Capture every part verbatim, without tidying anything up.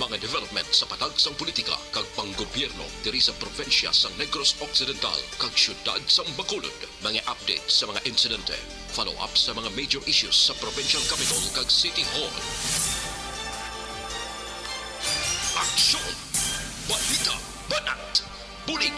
Mga development sa patag sang politika kag panggobyerno diri sa probinsya sang Negros Occidental kag siyudad sang Bacolod. Mga update sa mga insidente, follow-up sa mga major issues sa provincial capital kag city hall. Aksyon! Balita! Banat! Bulig!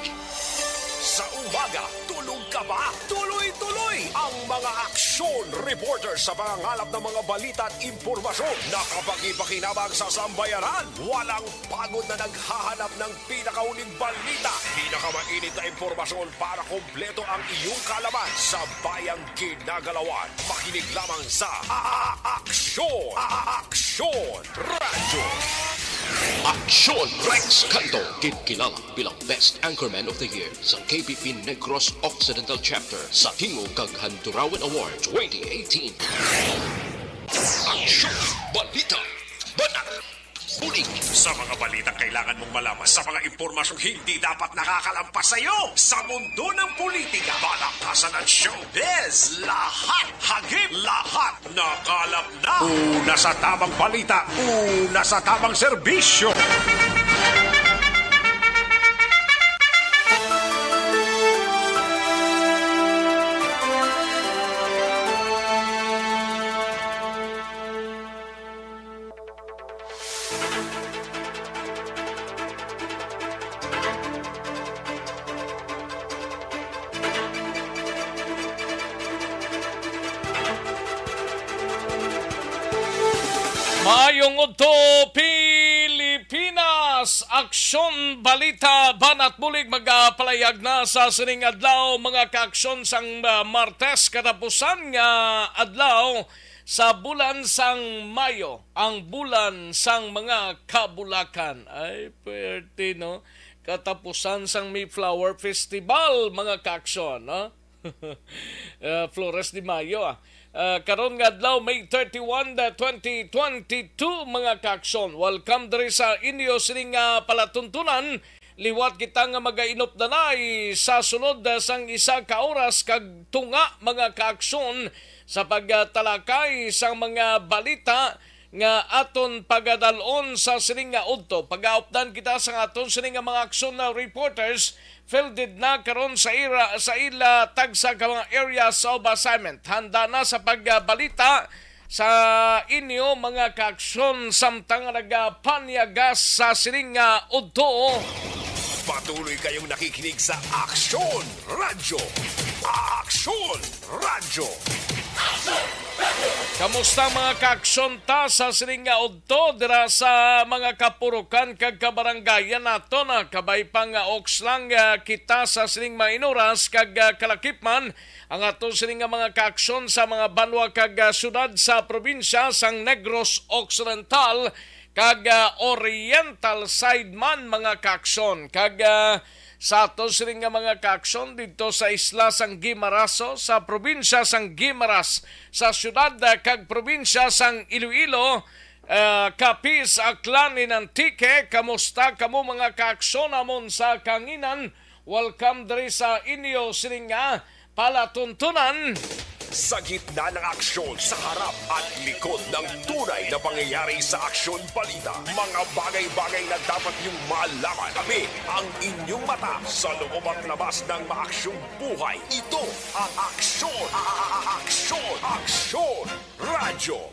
Sa umaga, tulog ka ba? Tuloy-tuloy ang mga aksyon reporter sa pangangalap ng mga balita at impormasyon. Nakapagpakinabang sa sambayanan. Walang pagod na naghahanap ng pinakahuling balita, pinakamainit na impormasyon para kompleto ang iyong kaalaman sa bayang ginagalawan. Makinig lamang sa A-, A-, Aksyon! A-, A-, Aksyon Radyo! Aksyon Rex Canto, ginkilala bilang Best Anchorman of the Year sa K B P Negros Occidental Chapter sa Tingog kag Handurawan Award twenty eighteen. Aksyon! Balita! Banat! Bulig! Sa mga balitang kailangan mong malaman, sa mga impormasyong hindi dapat nakakalampas sa iyo, sa mundo ng politika, balakasan at showbiz, lahat hagip, lahat nakalap na. Una sa tamang balita, una sa tamang serbisyo. Maayong udto, Pilipinas! Aksyon, balita, banat bulig magapalayag na sa sining adlaw, mga kaaksyon, sang, ah, Martes, katapusan nga adlaw sa bulan sang Mayo, ang bulan sang mga kabulakan. Ay, pwerte, no? Katapusan sang Mayflower Festival, mga kaaksyon, no? Ah, Flores de Mayo, ah. Ah, karon nga adlaw, May thirty-one, the twenty twenty-two, mga kaaksyon. Welcome diri sa inyo sining, ah, palatuntunan. Liwat kita nga magainupdanay sa sulod, ah, sang isa ka oras kag tunga, mga kaaksyon, sa pagtalakay sa mga balita nga aton pagadal-on sa sining nga udto. Pagaupdan kita sa aton sining nga mga aksyon na reporters, fielded na karon sa ira, sa ila tagsa ka mga areas of assignment. Handa na sa pagbalita sa inyo mga kaaksyon samtang nagapanyagas sa sining nga udto. Patuloy kayong nakikinig sa Aksyon Radyo. Aksyon Radyo. Kamusta, mga kaaksyon, ta sa sining nga udto dira sa mga kapurukan kag kabarangayan naton, ah? Kabay pa nga oks lang, ah, kita sa sining mga inuras kag, ah, kalakip man ang aton sining nga mga kaaksyon sa mga banwa kag, ah, syudad sa probinsya sang Negros Occidental kag, ah, Oriental side man, mga kaaksyon. Kag, ah, sa aton sining nga mga kaaksyon didto sa isla sang Guimaraso, sa probinsya sang Guimaras, sa syudad, ah, kag probinsya sang Iloilo, ah, Capiz, Aklan, and Antique. Kamusta kamo, mga kaaksyon namon sa kahanginan? Welcome diri sa inyo sining nga palatuntunan. Sa gitna ng aksyon, sa harap at likod ng tunay na pangyayari sa Aksyon Balita, mga bagay-bagay na dapat niyong malaman. Kami ang inyong mata sa loob at labas ng maaksyong buhay. Ito ang Aksyon, a-, a-, a-, Aksyon, Aksyon Radyo.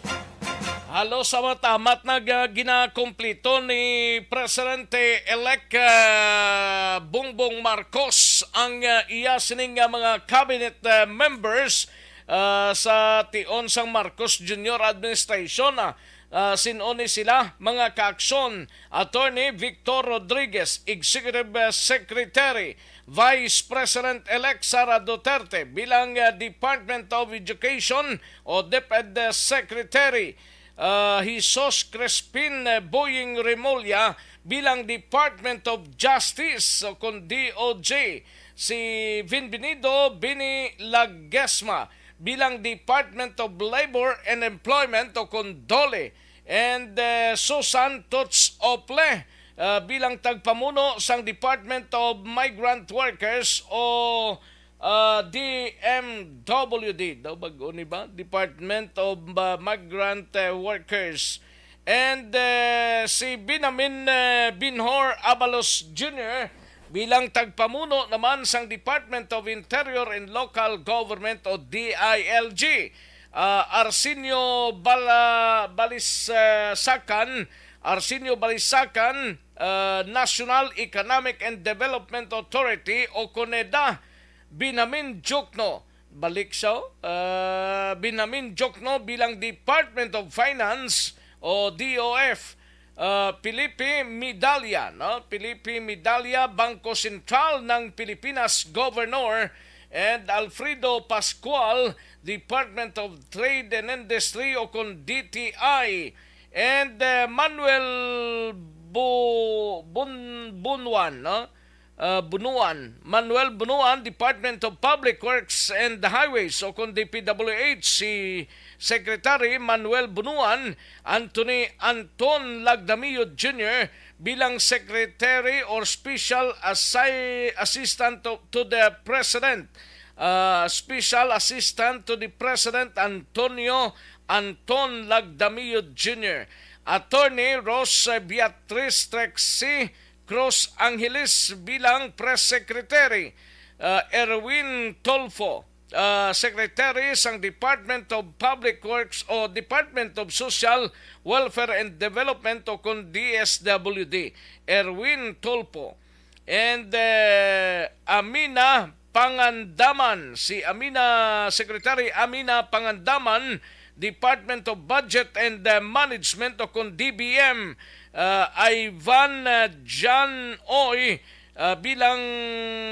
Halos sa matamat na ga-, ginakumpleto ni Presidente-elect, ah, Bongbong Marcos ang, ah, iya sining nga mga cabinet, ah, members, ah, sa tion sang Marcos Junior administration, ah. Ah, sin-o ni sila, mga kaaksyon? Attorney Victor Rodriguez, Executive, ah, Secretary, Vice President-elect Sara Duterte bilang, ah, Department of Education o DepEd Secretary, ah, Jesus Crispin, ah, Boying Remulla bilang Department of Justice o kon D O J, si Bienvenido Bini Laguesma bilang Department of Labor and Employment o kon DOLE, and, ah, Susan Toots Ople, ah, bilang tagpamuno sang Department of Migrant Workers o ah, D M W D, daw bag-o ni ba? Department of, ah, Migrant, ah, Workers. And, eh, si Binamin, eh, Binhor Abalos Junior bilang tagpamuno naman sang Department of Interior and Local Government o D I L G. Ah, Arsenio Bala-, Balisakan, Arsenio Balisakan, ah, National Economic and Development Authority o koneda, Binamin Jokno. Balik siya, ah, Binamin Jokno bilang Department of Finance o D O F. Ah, Felipe Medalla, no? Felipe Medalla, Bangko Sentral ng Pilipinas Governor, and Alfredo Pascual, Department of Trade and Industry o kon D T I, and, eh, Manuel Bu-, Bun-, Bunwan, no? Uh, Bunuan, Manuel Bunuan, Department of Public Works and Highways o kon D P W H, si Secretary Manuel Bunuan, Anthony Anton Lagdamio Junior bilang Secretary or Special Assi-, Assistant to, to the President, uh, Special Assistant to the President Antonio Anton Lagdamio Junior, Attorney Rose Beatriz Trexie Cruz Angeles bilang Press Secretary, uh, Erwin Tulfo, uh, Secretary sang Department of Public Works o Department of Social Welfare and Development o kon D S W D, Erwin Tulfo, and, uh, Amina Pangandaman, si Amina, Secretary Amina Pangandaman, Department of Budget and, uh, Management o kon D B M, uh, Ivan, uh, John Oy, uh, bilang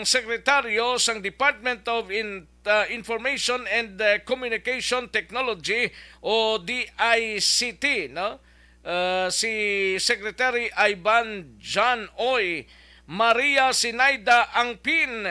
sekretaryo sang Department of In-, uh, Information and, uh, Communication Technology o D I C T, no? Uh, si Secretary Ivan John Oy, Maria Sinaida Angpin,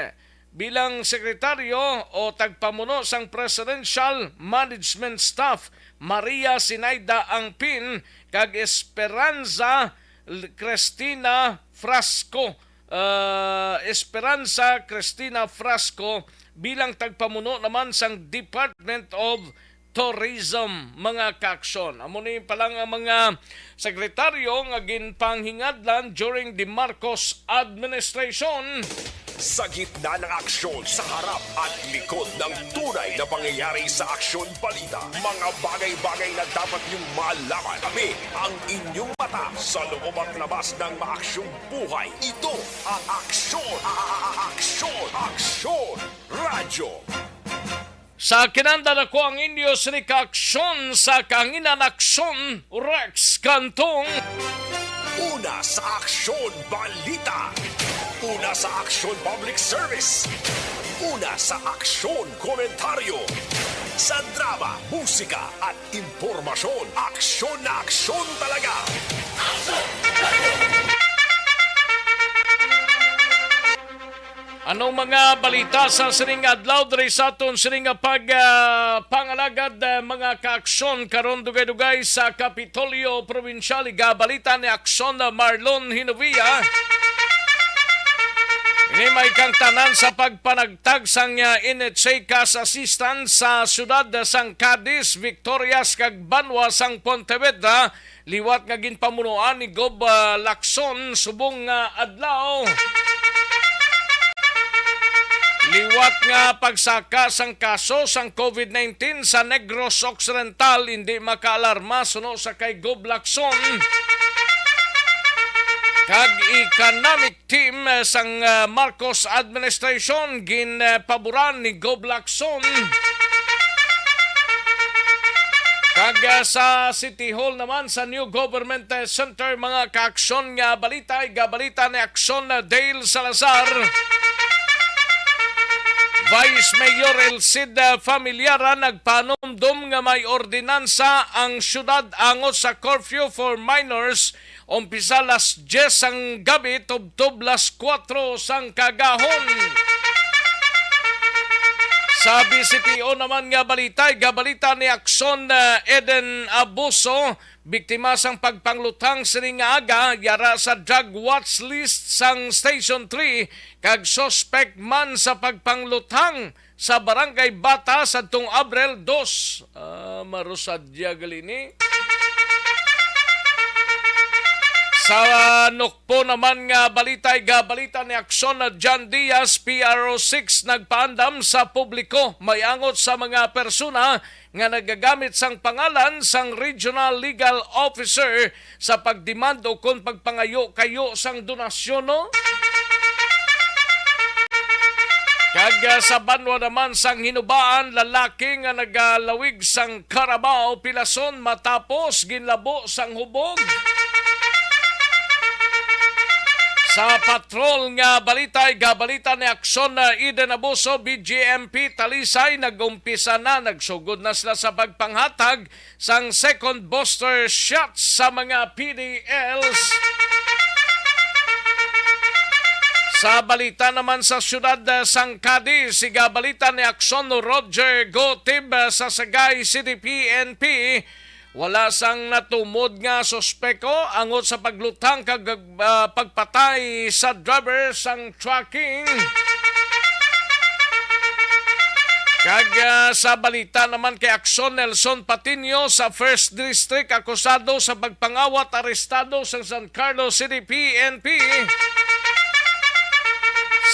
bilang sekretaryo o tagpamuno sang Presidential Management Staff, Maria Sinaida Angpin, kag Esperanza L-, Cristina Frasco, ah, Esperanza Cristina Frasco bilang tagpamuno naman sang Department of Tourism, mga kaaksyon. Amo ni pa lang ang mga sekretaryo nga ginpanghingadlan during the Marcos administration. Sa gitna ng aksyon, sa harap at likod ng tunay na pangyayari sa Aksyon Balita, mga bagay-bagay na dapat niyong malaman. Kami ang inyong mata sa loob at labas ng maaksyong buhay. Ito ang Aksyon, a-, a-, a-, Aksyon, Aksyon Radyo. Sa kinanda nako ang inyo sini ka aksyon sa kahanginan, Aksyon Rex Cantong. Una sa Aksyon Balita. Una sa Aksyon Public Service. Una sa Aksyon Komentaryo. Sa drama, musika at impormasyon, aksyon na aksyon talaga. Anong mga balita sa sining adlaw diri sa aton sining nga pag, ah, pangalagad, ah, mga kaaksyon karon dugay-dugay sa Kapitolyo Probinsyal? Igabalita ni Aksyon Marlon Hinovia. Ini may kang tanan sa pagpanagtag sang, ah, N H A Cash Assistance sa siyudad sang Cadiz, Victorias, kag banwa sang Pontevedra, liwat nga ginpamunuan ni Gob, ah, Lacson subong nga adlaw. Liwat nga pagsaka sang kaso sang COVID nineteen sa Negros Occidental, hindi makaalarma suno sa kay Gob Lacson. Kag economic team, eh, sang, ah, Marcos administration ginpaboran ni Gob Lacson. Kag, ah, sa City Hall naman sa New Government, eh, Center, mga kaaksyon nga balita, igabalita ni Aksyon, eh, Dale Salazar. Vice Mayor Elcid, eh, Familiaran nagpanumdom nga may ordinansa ang syudad angot sa curfew for minors umpisa alas diyes sang gabi tubtob alas kuwatro sang kagahon. Sa B C P O naman nga balita, igabalita ni Akson, uh, Eden Abuso, biktima sang pagpangluthang sini nga aga, yara sa drug watch list sang Station three, kag suspect man sa pagpangluthang sa Barangay Bata sadtong Abril dos. Ah, marusadya gali ni. Sa Nukpo naman nga balita, igabalita ni Akson na John Diaz, P R O six, nagpaandam sa publiko may angot sa mga persona nga nagagamit sang pangalan sang Regional Legal Officer sa pagdemand o kon pagpangayo-kayo sang donasyon, no? Kag, ah, sa banwa naman sang Hinubaan, lalaki nga nagalawig sang Carabao Pilason matapos ginlabo sang hubog. Sa patrol nga balita, igabalita ni Akson na Eden Abuso, B G M P Talisay, nag-umpisa na, nagsugod na sila sa pagpanghatag sang second booster shot sa mga P D Ls. Sa balita naman sa siyudad, ah, sang Cadiz, igabalita ni Akson Roger Gotib, ah, sa Sagay City P N P, wala sang natumod nga suspeko angot sa pagluthang kag, ah, pagpatay sa driver sang trucking. Kag, ah, sa balita naman kay Akson Nelson Patiño sa First District, akusado sa pagpangawat, arestado sa San Carlos City P N P.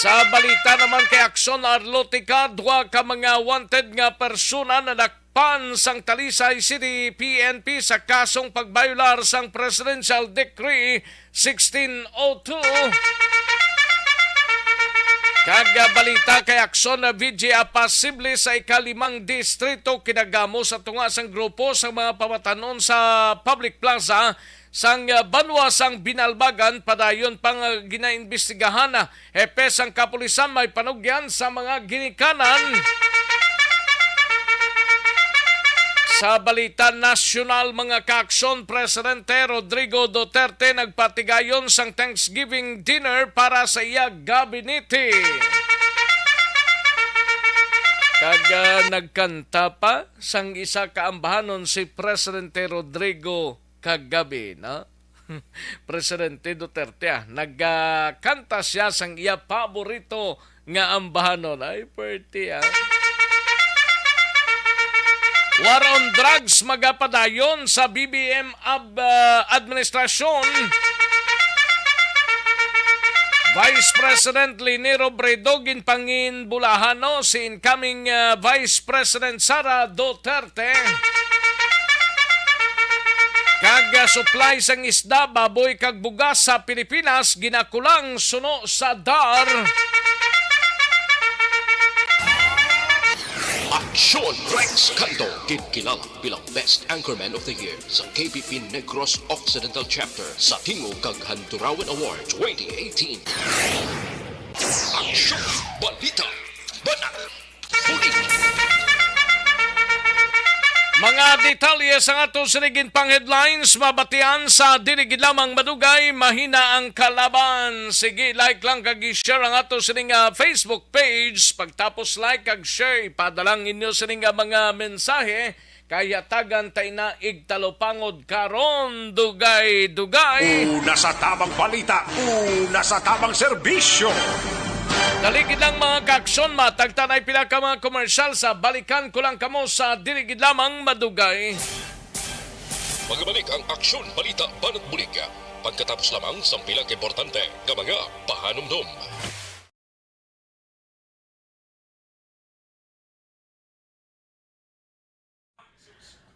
Sa balita naman kay Akson Arlotica, duha ka mga wanted nga persona nadakpan sang Talisay City P N P sa kasong pagbayolar sang Presidential Decree sixteen oh two. Kag, ah, balita kay Akson na V G, posible sa ikalimang distrito kinagamo sa tunga sang grupo sa mga pamatanon sa public plaza sang, ah, banwa sang Binalbagan, padayon pa nga ginaimbestigahan na hepe sang kapulisan may panugyan sa mga ginikanan. Sa balita nasyonal, mga kaaksyon, Presidente Rodrigo Duterte nagpatigayon sang Thanksgiving dinner para sa iya gabinete. Kag, ah, nagkanta pa sang isa ka ambahanon si Presidente Rodrigo kagabi, no? Presidente Duterte, ah, nagakanta siya sang iya paborito nga ambahanon. Ay, pwerte, ah. War on drugs magapadayon sa B B M ab-, ah, administrasyon. Vice President Leni Robredo ginpanginbulahano si incoming, ah, Vice President Sara Duterte. Kag, ah, supply sang isda, baboy kag bugas sa Pilipinas ginakulang suno sa dar. Aksyon! Rex Canto, ginkilala bilang Best Anchorman of the Year sa K P P Negros Occidental Chapter sa Tingog kag Handurawan Award twenty eighteen. Aksyon! Balita! Banat! Bulig! Mga detalye sang ato sini ginpang headlines mabatian sa Dili Gid Lamang Madugay, Mahina ang Kalaban. Sige, like lang kag i-share ang ato sini nga Facebook page. Pagtapos like kag share, ipadala ang inyo sini nga mga mensahe kay hatagan ta ina igtalupangod karon, dugay-dugay. Una sa tamang balita, una sa tamang serbisyo. Dali gid lang, mga kaaksyon, matagtanay pila ka mga komersyal sa balikan ko lang kamo sa Dili Gid Lamang Madugay. Magabalik ang Aksyon, Balita, Banat Bulig pagkatapos lamang sang pila ka importante nga mga pahanumdom.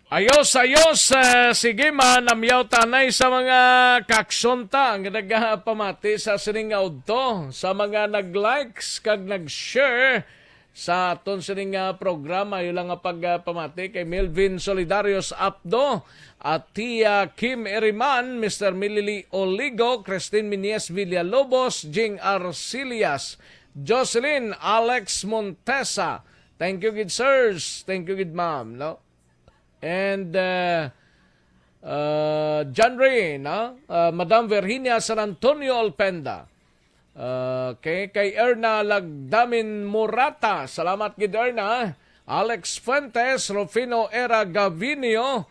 Ayos, ayos. Eh, sige, manamyaw tanay sa mga kaaksyon ta nga nagapamati sa sining nga udto, sa mga nag-likes kag nag-share sa aton sining nga programa. Iyo lang nga pagpamati kay Melvin Solidarios Apdo, Atia Kim Eriman, Mister Milili Oligo, Christine Minies Villalobos, Jing Arcillas, Jocelyn, Alex Montesa. Thank you, good sirs. Thank you, good ma'am, no? And, uh, uh, John Ray, no? Uh, Madam Virginia San Antonio Olpenda. Okay, kay Erna Lagdamin Murata. Salamat gid, Erna. Alex Fuentes, Rufino Era Gavinio,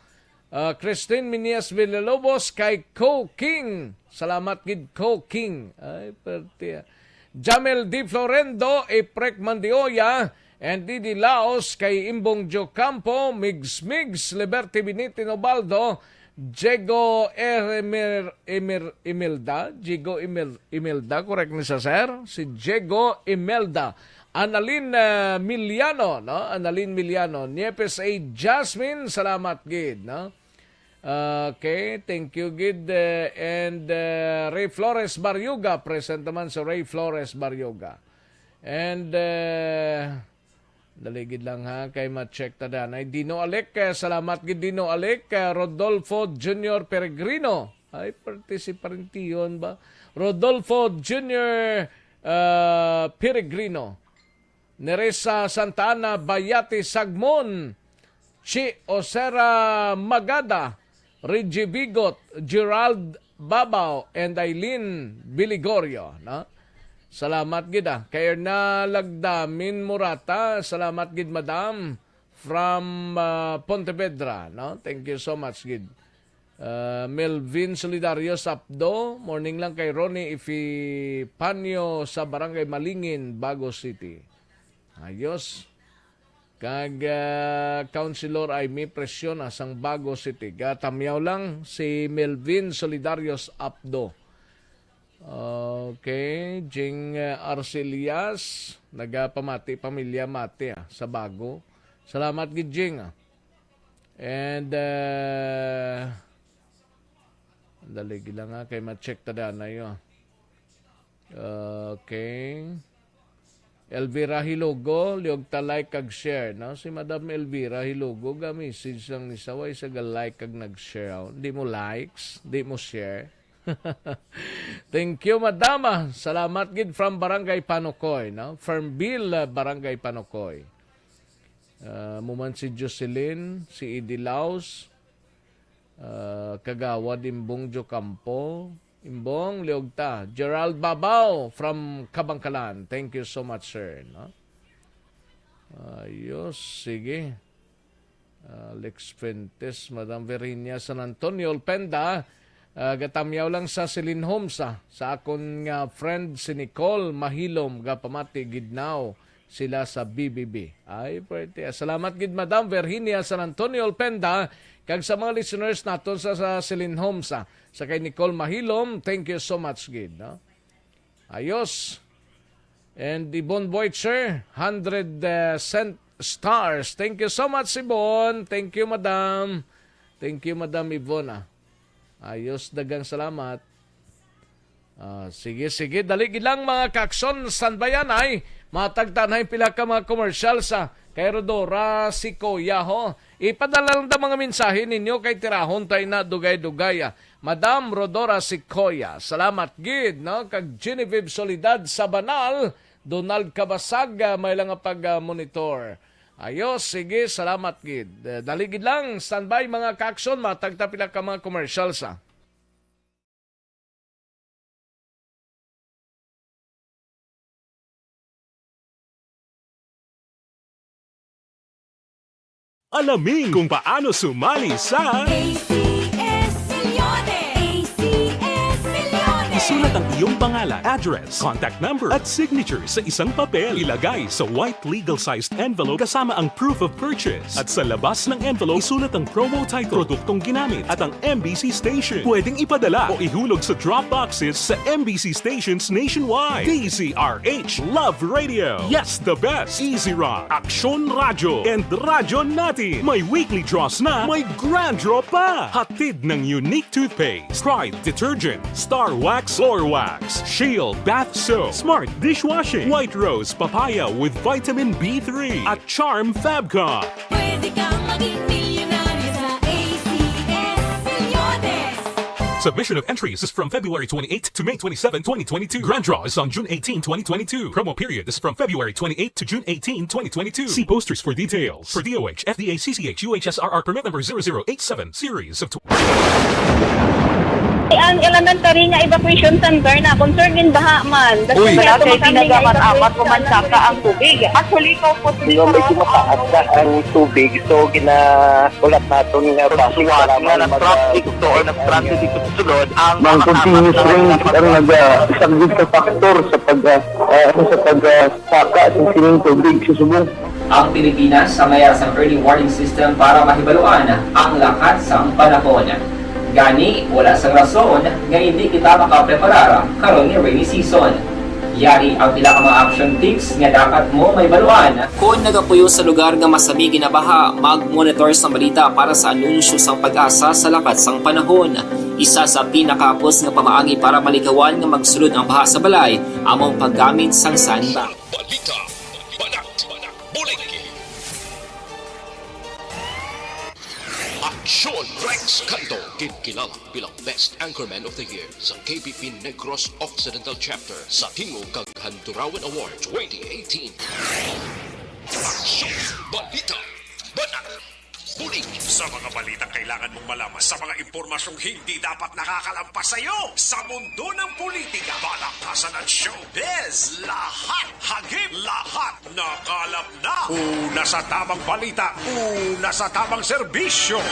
ah, Christine Minias Villalobos, kay Co King. Salamat gid, Co King. Ay, perte, ah. Jamel Di Florendo, Iprek Mandioya, and Didi Laos, kay Imbong Jocampo, Migs Migs, Liberty Benitino Baldo, Diego Emer-, Emer-, Imelda, Diego Imel-, Imelda, correct ni sa sir? Si Diego Imelda. Annalyn, ah, Miliano, no? Annalyn Miliano. Niepes A. Jasmine, salamat gid, no? Okay, thank you gid. Eh, and, eh, Ray Flores Baryoga, present naman si Ray Flores Baryoga. And, eh, dali gid lang ha, kay ma-check ta danay. Dino Alec, eh, salamat gid Dino Alec. Eh, Rodolfo Junior Peregrino. Ay, partisiparentihon ba? Rodolfo Junior, eh, Peregrino. Neresa Santa Ana, Bayati Sagmon, Chi Osera Magada, Reggie Bigot, Gerald Babao, and Eileen Biligorio, no? Salamat gid, ah. Kay Erna Lagdamin Murata, salamat gid, madam, from, ah, Pontevedra, no? Thank you so much gid. Ah, Melvin Solidario Sapdo, morning lang kay Ronnie Ifipanyo sa Barangay Malingin, Bago City. Ayos. Kag, ah, Councilor Aimee Presiona sang Bago City. Gatamyaw lang si Melvin Solidarios Apdo. Okay, Jing, ah, Arcelias, nagapamati pamilya Mate, ah, sa Bago. Salamat gid, Jing, ah. And, ah, dali gid lang, ah, kay ma-check ta danay, oh. Okay. Elvira Hilugo, liog ta like kag share, no? Si Madam Elvira Hilugo, ga-message lang ni sa, way sa ga-like kag nag-share, oh. Di mo likes, di mo share. Thank you, Madam, ah. Salamat gid from Barangay Panukoy, no? Fernville, ah, Barangay Panukoy. Ah, mo man si Jocelyn, si Eddie Laos, ah, Kagawad Imbong Jocampo, Imbong, liog ta. Gerald Babao from Kabangkalan. Thank you so much, sir, no? Ayos, sige. Alex Fuentes, Madam Virginia San Antonio Olpenda, ah, gatamyaw lang sa Celine Homes, ah, sa akon nga friend si Nicole Mahilom, gapamati gid naw sila sa B B B. Ay, pwerte. Salamat gid, Madam Virginia San Antonio Olpenda, kag sa mga listeners naton sa, sa Celine Homes, ah, sa kay Nicole Mahilom, thank you so much gid, no? Ayos. And Yvonne Boitzer, hundred, uh, cent stars. Thank you so much, Yvonne. Thank you, Madam. Thank you, Madam Yvonne, ah. Ayos, daghang salamat. Ah, sige, sige. Dali gid lang, mga kakson, standby anay. Matagtanay pila ka mga commercial sa kay Rodora si Kuya, ho. Ipadala lang ta mga mensahe ninyo kay tirahon tay na dugay-dugay, ah. Madam Rodora Sequoia, salamat gid, no? Kag Genevieve Solidad Sabanal, Donald Kabasag, ah, may lang nga pag, ah, monitor. Ayos, sige, salamat gid. Eh, dali gid lang, standby mga kakson, matagta pila ka mga commercials, ah. Alamin kung paano sumali sa A C S Millones! A C S Millones! Isulat ang iyong pangalan, address, contact number, at signature sa isang papel. Ilagay sa white legal-sized envelope kasama ang proof of purchase. At sa labas ng envelope, isulat ang promo title, produktong ginamit, at ang M B C station. Pwedeng ipadala o ihulog sa drop boxes sa M B C stations nationwide. D Z R H Love Radio. Yes, the best. Easy Rock, Aksyon Radyo, and Radyo Natin. May weekly draws na, may grand draw pa. Hatid ng Unique Toothpaste, Pride Detergent, Star Wax Floor Wax, Shield Bath Soap, Smart Dishwashing, White Rose Papaya with Vitamin B three, at Charm Fabcon. Pwede kang maging milyonaryo sa A C S Millones. Submission of entries is from February twenty-eighth to May twenty-seven, twenty twenty-two. Grand draw is on June eighteen, twenty twenty-two. Promo period is from February twenty-eighth to June eighteen, twenty twenty-two. See posters for details. For D O H, F D A, C C H, U H S R R permit number zero zero eight seven, series of tw- Ang elementary nga evacuation center na concern din baha man. Uy. Wala kay tinaga man amat o mansaka ang tubig. Actually, ko po. Di ba, medyo mataas na ang tubig, so ginahulat naton nga basi nga nag-traffic to or nag-transit dito sa sulod ang mga continuous rain ang nag-, ah, isang good factor sa pag, ah, ah, sa pag, ah, saka sa sining tubig sa subong. Ang Pilipinas sa mayar sang early warning system para mahibaluan ang lakat sang panahon. Gani, wala sang rason nga hindi kita makapreparar karon nga rainy season. Yari ang pila ka mga action tips nga dapat mo mahibaluan. Kon nagapuyo sa lugar nga masami ginabaha, mag-monitor sang balita para sa anunsyo sang PAGASA sa lakat sang panahon. Isa sa pinakahapos nga pamaagi para malikawan nga magsulod ang baha sa balay amo ang paggamit sang sandbag. Balita, banat, bulig. Aksyon Rex Canto, ginkilala bilang Best Anchorman of the Year sa K B P Negros Occidental Chapter sa Tingog kag Handurawan Award twenty eighteen. Aksyon, balita, banat, bulig. Sa mga balitang kailangan mong malaman, sa mga impormasyong hindi dapat nakakalampas sa iyo, sa mundo ng politika, balakasan at showbiz, lahat hagip, lahat nakalap na. Una sa tamang balita, una sa tamang serbisyo.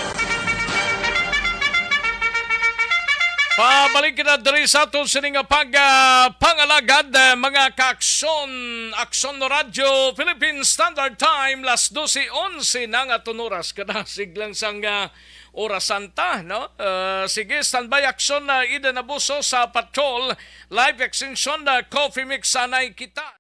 Pabalik kita diri sa aton sini nga pag, ah, pangalagad, eh, mga ka-aksyon, Aksyon Radyo, Philippine Standard Time, las dose onse na nga aton oras. Kadasig lang sang, ah, oras santa, no? Ah, sige, standby, Aksyon, ah, Eden Abuso sa Patrol, live extension, ah, Coffee Mix, sanay kita.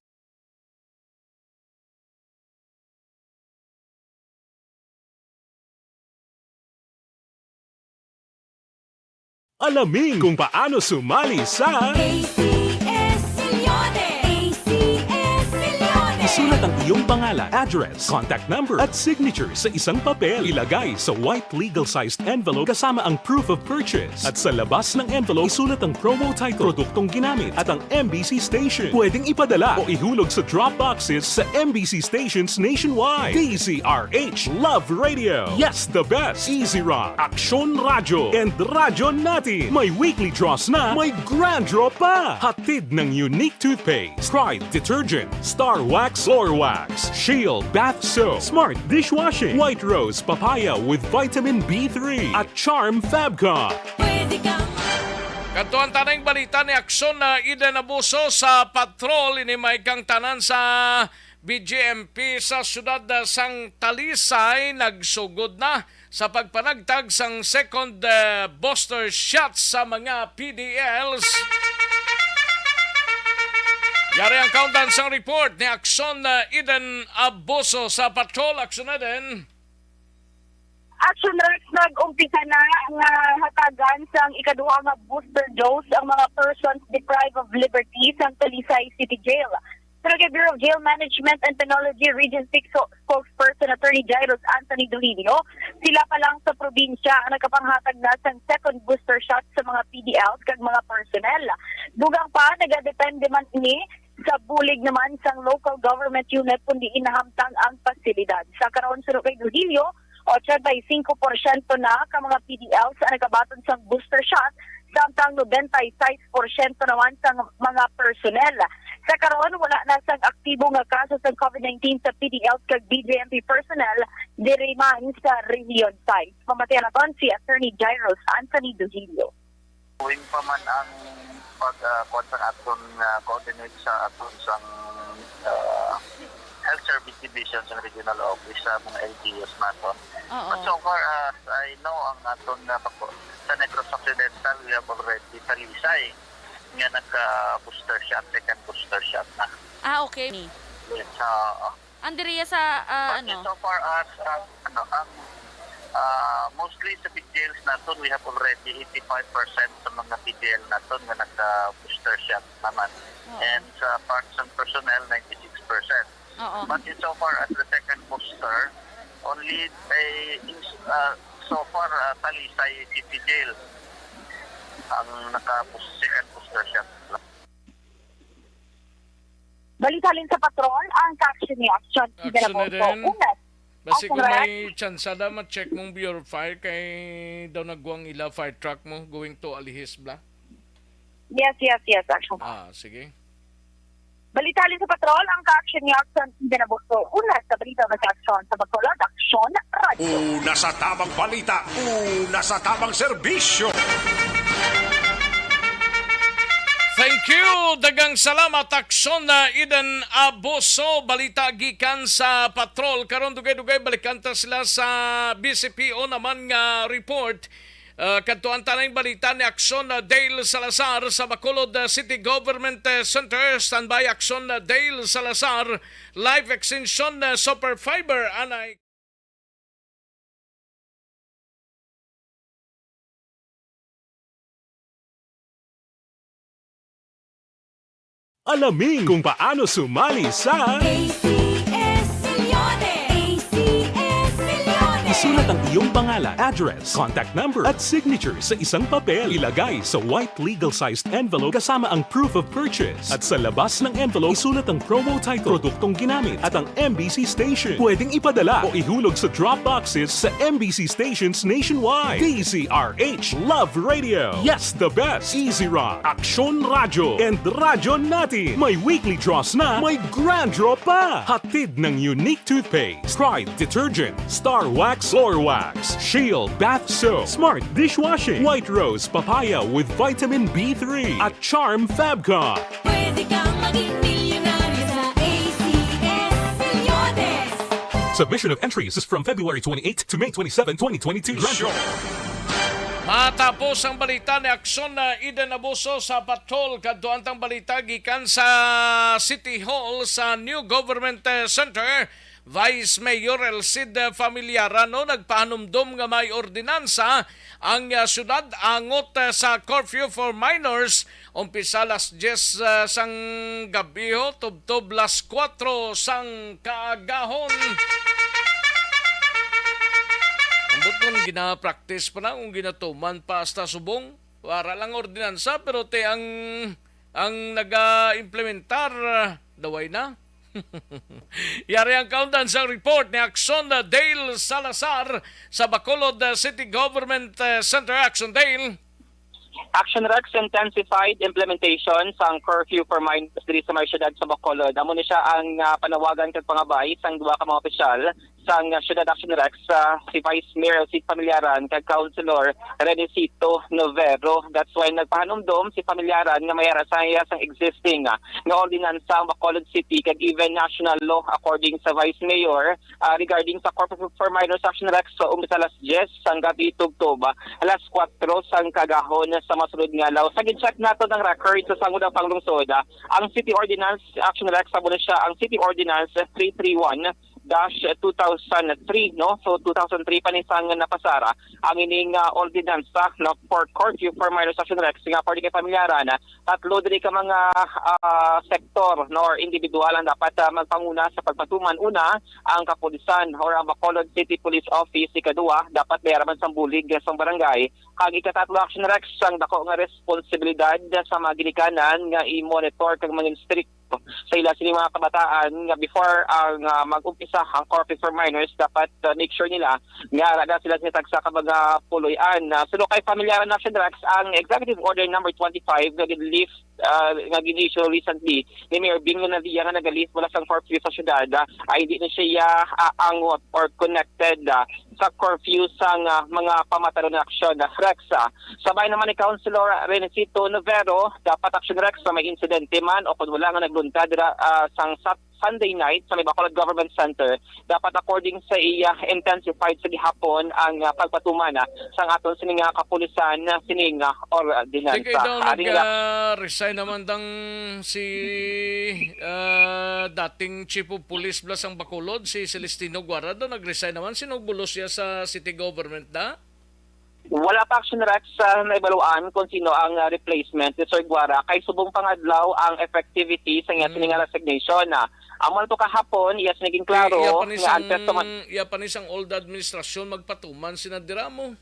Alamin kung paano sumali sa A C S Milyones! A C S Milyones! Isulat ang iyong pangalan, address, contact number, at signature sa isang papel. Ilagay sa white legal-sized envelope kasama ang proof of purchase. At sa labas ng envelope, isulat ang promo title, produktong ginamit, at ang M B C station. Pwedeng ipadala o ihulog sa drop boxes sa M B C stations nationwide. D Z R H Love Radio. Yes, the best. Easy Rock, Aksyon Radyo, and Radyo Natin. May weekly draws na, may grand draw pa. Hatid ng Unique Toothpaste, Pride Detergent, Star Wax Floor Wax, Shield Bath Soap, Smart Dishwashing, White Rose Papaya with Vitamin B three, at Charm Fabcon. Pwede ka. Kadto ang tanang balita ni Aksyon na Eden Abuso sa Patrol. Ini may kang tanan sa B J M P sa siyudad, ah, sang Talisay nagsugod na sa pagpanagtag sang second, ah, booster shot sa mga P D Ls. Yari ang kaundan sang report ni Aksyon, ah, Eden Abuso sa Patrol. Aksyon, Eden. Action Rex, nag-umpisa na nga hatagan sang ikaduha nga booster dose ang mga persons deprived of liberty sang Talisay City Jail. Pero kay Bureau of Jail Management and Penology Region six so-, spokesperson Attorney Jairus Anthony Duilio, sila pa lang sa probinsya ang nakapanghatag na sang second booster shot sa mga P D Ls kag mga personnel. Dugang pa, nagadepende man ini sa bulig naman sang local government unit kon diin nahamtang ang pasilidad. Sa karon, suno kay Duilio, ochenta y cinco porsyento na ka mga P D Ls ang nakabaton sang booster shot, samtang noventa y seis porsyento naman sang mga personnel. Sa karon, wala na sang aktibo nga kaso sang COVID nineteen sa P D Ls kag B J M P personnel diri man sa Region five. Pamatian naton si Attorney Jairus Anthony Duilio. Ongoing pa man ang pag, ah, kuwan sa aton, ah, coordinate sa aton sang, ah, Health Service Division sa Regional Office sa mga L G Us naton. Oo. But so far as I know, ang aton nga bako-, sa Negros Occidental, we have already Talisay nga nagka-booster shot, second booster shot na. Ah, okay. Yes, ah, Ang diriya sa, ah, But ano? So far as, ah, ano, ang, ah, mostly sa big jails naton, we have already eighty-five percent sa mga P D L naton nga nagka-booster shot naman. Oo. And sa parts and personnel, ninety-six percent. Oo. But in so far as the second booster, only, eh, in, ah, so far, ah, Talisay City Jail ang naka-, second booster shot. Balita halin sa Patrol, ang ka-aksyon ni Aksyon Aksyon Eden Abuso. Eden. Una, Basi kung may tsansa da, ma-check mong Bureau of Fire kay daw nagwang ila fire truck mo going to Alihis, bla? Yes, yes, yes, actually. Ah, sige. Balita halin sa patrol, ang ka-action ni Action Eden Abuso. Una sa balita, mas aksyon sa Bacolod, Aksyon Radyo. Una sa tamang balita, una sa tamang serbisyo. Thank you. Daghang salamat, Aksyon na Eden Abuso. Balita gikan sa patrol. Karon, dugay-dugay, balikan ta sila sa B C P O naman nga report. Ah, kadtuan ta na ang balita ni Aksyon na Dale Salazar sa Bacolod, ah, City Government, eh, Center. Standby, Aksyon na Dale Salazar. Life Extension, ah, Super Fiber. Anay. Alamin kung paano sumali sa A C S Millones. A C S Millones. Isulat ang iyong pangalan, address, contact number, at signature sa isang papel. Ilagay sa white legal-sized envelope kasama ang proof of purchase. At sa labas ng envelope, isulat ang promo title, produktong ginamit, at ang M B C station. Pwedeng ipadala o ihulog sa drop boxes sa M B C stations nationwide. D Z R H, Love Radio. Yes, the best. Easy Rock, Aksyon Radyo, and Radyo Natin. May weekly draws na, may grand draw pa. Hatid ng Unique Toothpaste, Pride Detergent, Star Wax, Floor Wax, Shield Bath Soap, Smart Dishwashing, White Rose Papaya with Vitamin B three, at Charm Fabcon. Pwede kang maging milyonaryo sa A C S Millones. Submission of entries is from February twenty-eight to May twenty-seven, twenty twenty-two. Sure. Matapos ang balita ni Aksyon na Eden Abuso sa patrol, kadtuan tang balita gikan sa City Hall sa New Government, eh, Center. Vice Mayor El Cid Familiarano nagpahanumdom nga may ordinansa ang, ah, syudad angot, ah, sa curfew for minors, umpisa alas diyes, ah, sang gabi ho, tubtob alas kuwatro sang kaagahon. Ambot kung gina-practice pa na, kung ginatuman pa hasta subong, wala lang ordinansa, pero te ang, ang naga-implementar, ah, daway na. Yari ang kaundan sang report ni Aksyon Dale Salazar sa Bacolod, uh, City Government, uh, Center. Aksyon Dale. Action Rex intensified implementation sang curfew for minors diri sa may siyudad sa Bacolod. Amo ni siya ang, ah, panawagan kag pangabay sang duha ka mga opisyal sang, ah, siyudad. Action Rex, ah, si Vice Mayor Cid Familiaran kag Councilor Renesito Novero. That's why nagpahanumdom si Familiaran nga may arasaya sang existing, ah, nga ordinansa ang Bacolod City kag even national law, according sa Vice Mayor, ah, regarding sa curfew for minors. Action Rex, so, umpisa alas diyes sang gabi tubtob, ah, alas kuwatro sang kagahon sa masulod nga adlaw. Sa gin-check nato ng record sa Sangguniang Panglungsod, ah, ang City Ordinance, Action Rex, amo na siya ang City Ordinance three three one dash two thousand three, no? So, two thousand three pa ni sang napasara ang ining, ah, ordinansa, no, for curfew for minors. Action Rex, nga pwede kay pamilyaran, ah, tatlo diri ka mga, ah, sektor, no, or individual ang dapat, ah, magpanguna sa pagpatuman. Una, ang kapulisan or ang Bacolod City Police Office. Ikaduha, dapat may araman sang bulig sang barangay. Kag ikatatlo, Action Rex, ang dako nga responsibilidad sa mga ginikanan nga i-monitor kag mangin strict sa ila sini mga kabataan nga before ang, ah, mag-umpisa ang curfew for minors, dapat, ah, make sure nila nga ara na sila sa tagsa ka mga puloy-an. Ah, suno kay pamilyaran, Action Rex, ang Executive Order Number twenty-five nga gin-lift, ah, nga gin-issue recently ni Mayor Bing Lunavia nga naga-lift mula sang curfew sa syudad, ah, ay hindi na siya, ah, angot or connected, ah, sa curfew sang, ah, mga pamataron nga aksyon, ah, Rex. Ah, sabay naman ni Councilor Renesito Novero, dapat, Action Rex, sa may insidente man o kung wala nga nagluntad dira, ah, sang Sat-, Sunday night sa may Bacolod Government Center, dapat, according sa iya, intensified sa gihapon ang, ah, pagpatuman, ah, sang aton sini nga kapulisan, ah, sini nga ordinansa. Sige daw, ari nga, nag, ah, resign naman dang si, ah, dating Chief of Police bla sang Bacolod, si Celestino Guara daw, nag-resign naman. Sinugulo siya sa city government da? Wala pa, Action Rex, sa naibaluan kung sino ang, ah, replacement ni Sir Guara, kay subong pa nga adlaw ang effectivity sa iya sini nga resignation. Ah, amo to kahapon, iya sini ginklaro nga ang testimony. Iya pa ni sang old administrasyon magpatuman sina dira mo.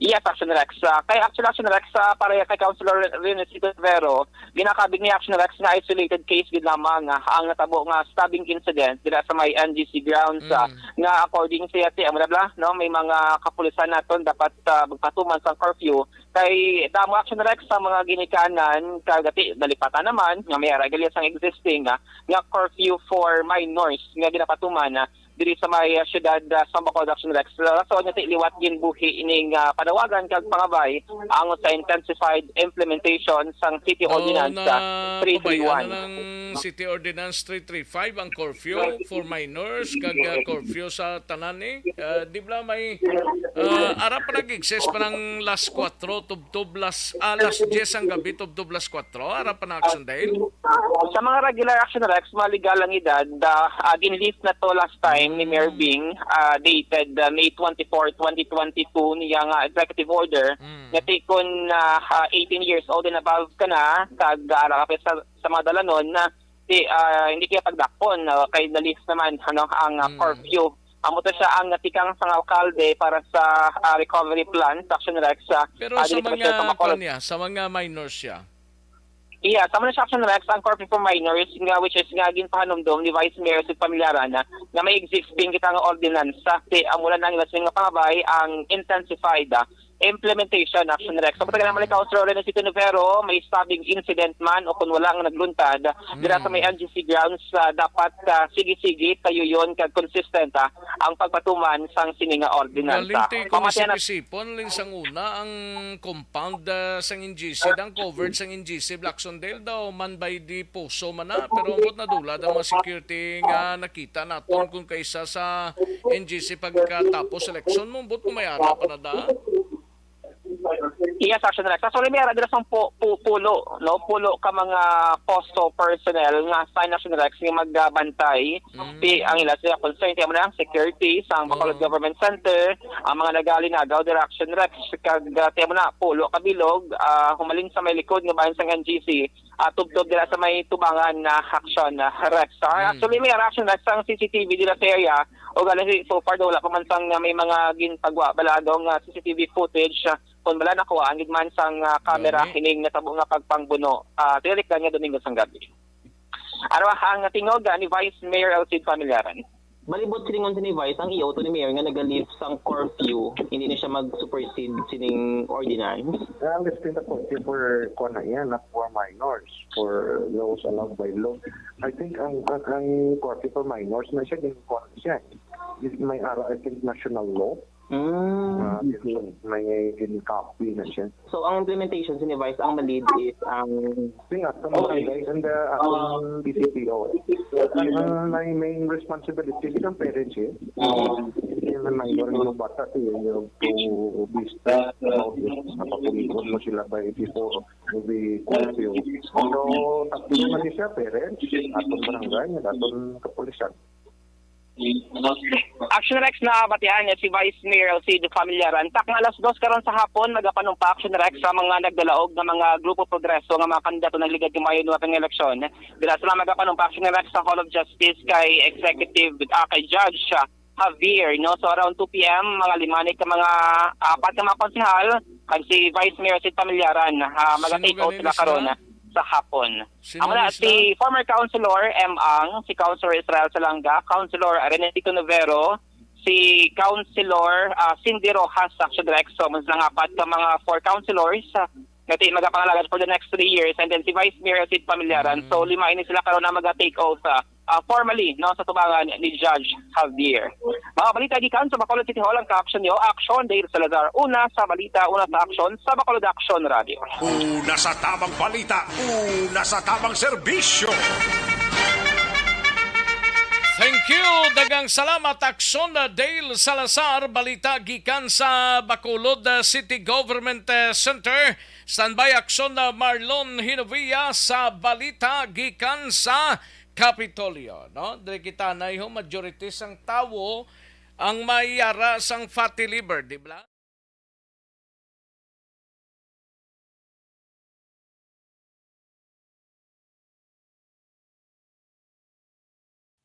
Yes, Action Rex. Ah, kay Action, Action Rex, ah, para kay Councilor Rene Cito Vero, ginakabig ni Action Rex nga isolated case gid lamang, ah, ang natabo nga stabbing incident dira sa may N G C grounds, ah, Mm. nga according sa iya, ti, amo na bala, no, may mga kapulisan naton dapat, ah, magpatuman sang curfew. Kay damo, Action Rex, sa mga ginikanan, kag ti, nalipatan naman, nga may ara gali sang existing, ah, nga curfew for minors nga ginapatuman, ah, diri sa may, ah, siyudad, ah, sa Bacolod, Action Rex. Rason nga ti liwat ginbuhi ining, ah, panawagan kag pangabay ang sa intensified implementation sang City Daw Ordinance, na ah, three three one. Pabayaan na ng City Ordinance three three five ang curfew for minors kag, ah, curfew sa tanan ni. Ah, di ba may, ah, ara pa nag-exist pa ng las kuwatro tubtob las, ah, las diyes ang gabi tubtob las kuwatro? Ara pa na, Action Dale? Sa mga regular, Action Rex, mga legal ang edad, ah, ah, gin-lift na to last time ni Mayor Mm. Bing, ah, dated, ah, May twenty-four, twenty twenty-two, niya nga executive order, Mm. nga ti kon, ah, ah, eighteen years old and above ka na, kag, ah, ara ka pa sa, sa mga dalanon na, ti, ah, hindi kaya pagdakpon, ah, kay na-lift naman, ano, ang, ah, Mm. curfew. Amo to siya ang natikang sang alkalde para sa, ah, recovery plan sa Action Rex, ah, Pero ah, sa dili pa siya mga, sa Bacolod. Kwan niya, sa mga minors siya? Iya, sama na siya, Action Rex, ang curfew for minors, nga, which is nga ginpahanumdom ni Vice Mayor Sid Pamilaran na, na may existing kita nga ordinansa. Ti, ang mula nang ilas nga pangabay ang intensified, ah, implementation, Action Rex. Sa pagtagal naman ni Councilor Rene Cito Nivero, may stabbing incident man o kung wala ang nagluntad, dira sa may Mm. N G C grounds, ah, dapat, ah, sige-sige, tayuyon kag consistent, ah, ang pagpatuman sang sini nga ordinansa. Galing ti kung Pamatian na isip-isipon, Lin, sang una, ang compound, ah, sang N G C, ang covered sang N G C, Blacksondale daw, man by the poso man na, pero ambot nadula ang mga security nga nakita naton kung kaysa sa N G C pagkatapos eleksyon, mo ambot kung may ara pa na da. Yes, Action Rex. Actually, may ara dira sang pu-, pu-, pulo, no? Pulo ka mga poso personnel nga assign, Action Rex, nga magbantay. Mm. Ti, ang ila sila concern, ti amo na ang security sa Bacolod Oo. Government Center, ang mga nagalinagaw dira, Action Rex, kag, ah, ti amo na, pulo ka bilog, ah, humalin sa may likod nga bahin sang N G C, ah, tubtob dira sa may tubangan na, Action, ah, Rex. Ah, Mm. actually, may ara, Action Rex, ang C C T V dira sa area, o gani, so far daw wala pa man sang, ah, may mga ginpagwa bala daw nga C C T V footage, ah, kung bala nakuhaan gid man sang, ah, camera Gani. Hining natabo nga pagpangbuno, ah, tinalikdan nga Domingo sang gabi. Aro ang tingog, ah, ni Vice Mayor Elcid Familiaran. Malibot silingon sini, Vice, ang iyo to ni Mayor nga naga-lift sang curfew, hindi na siya mag-supersede sining ordinance. Ang listing na curfew for, kuwan na yan, not for minors, for those allowed by law. I think ang, ang, ang curfew for minors na siya, din kuwan siya. May ara, I think, national law. Mm. Ah, may gin-copy na siya. So, ang implementation sini, Vice, ang ma-lead is ang Sing aton Okay. barangay and the aton D C P O. Ang, ang may main responsibility is ang parents, eh. Yung may mga mga bata, eh, you have to be strict about it. Napapuliwan mo sila by before the curfew. So, takbo naman siya, parents, aton barangay, and aton kapulisan. Action Rex, nabatian niya si Vice Mayor Alcido Familiaran. Takna alas dos karon sa hapon, magapanumpa, Action Rex, sa mga nagdalaog nga mga Grupo Progreso nga mga kandidato nagligad kamayo nga eleksyon. Dira sila magapanumpa, Action Rex, sa Hall of Justice kay Executive, ah, kay Judge, ah, Javier, no? So, around two P M, mga lima ni ka mga, ah, apat ka mga konsehal, kag si Vice Mayor Sid Familiaran, ah, maga-take out sila karon sa hapon. Amo na si former Councilor M Ang, si Councilor Israel Salanga, Councilor Renecito Novero, si Councilor, ah, Cindy Rojas, Action Rex, so, mas lang apat ka mga four councilors, ah, nga ti-, magapangalagad for the next three years, and then si Vice Mayor Sid Familiaran. So, lima ini sila karon na maga-take oath, ah, ah, formally, no, sa tubangan ni Judge Javier. Mga balita gikan sa Bacolod City Hall ang ka-action niyo. Action, Dale Salazar. Una sa balita, una sa aksyon, sa Bacolod Action Radio. Una sa tamang balita, una sa tamang serbisyo. Thank you. Daghang salamat, Aksyon, Dale Salazar. Balita gikan sa Bacolod, uh, City Government, uh, Center. Standby, Aksyon, uh, Marlon Hinovia sa balita gikan sa Kapitolyo, no? Diri kita na, iho, majority sang tawo ang may ara sang fatty liver, di ba?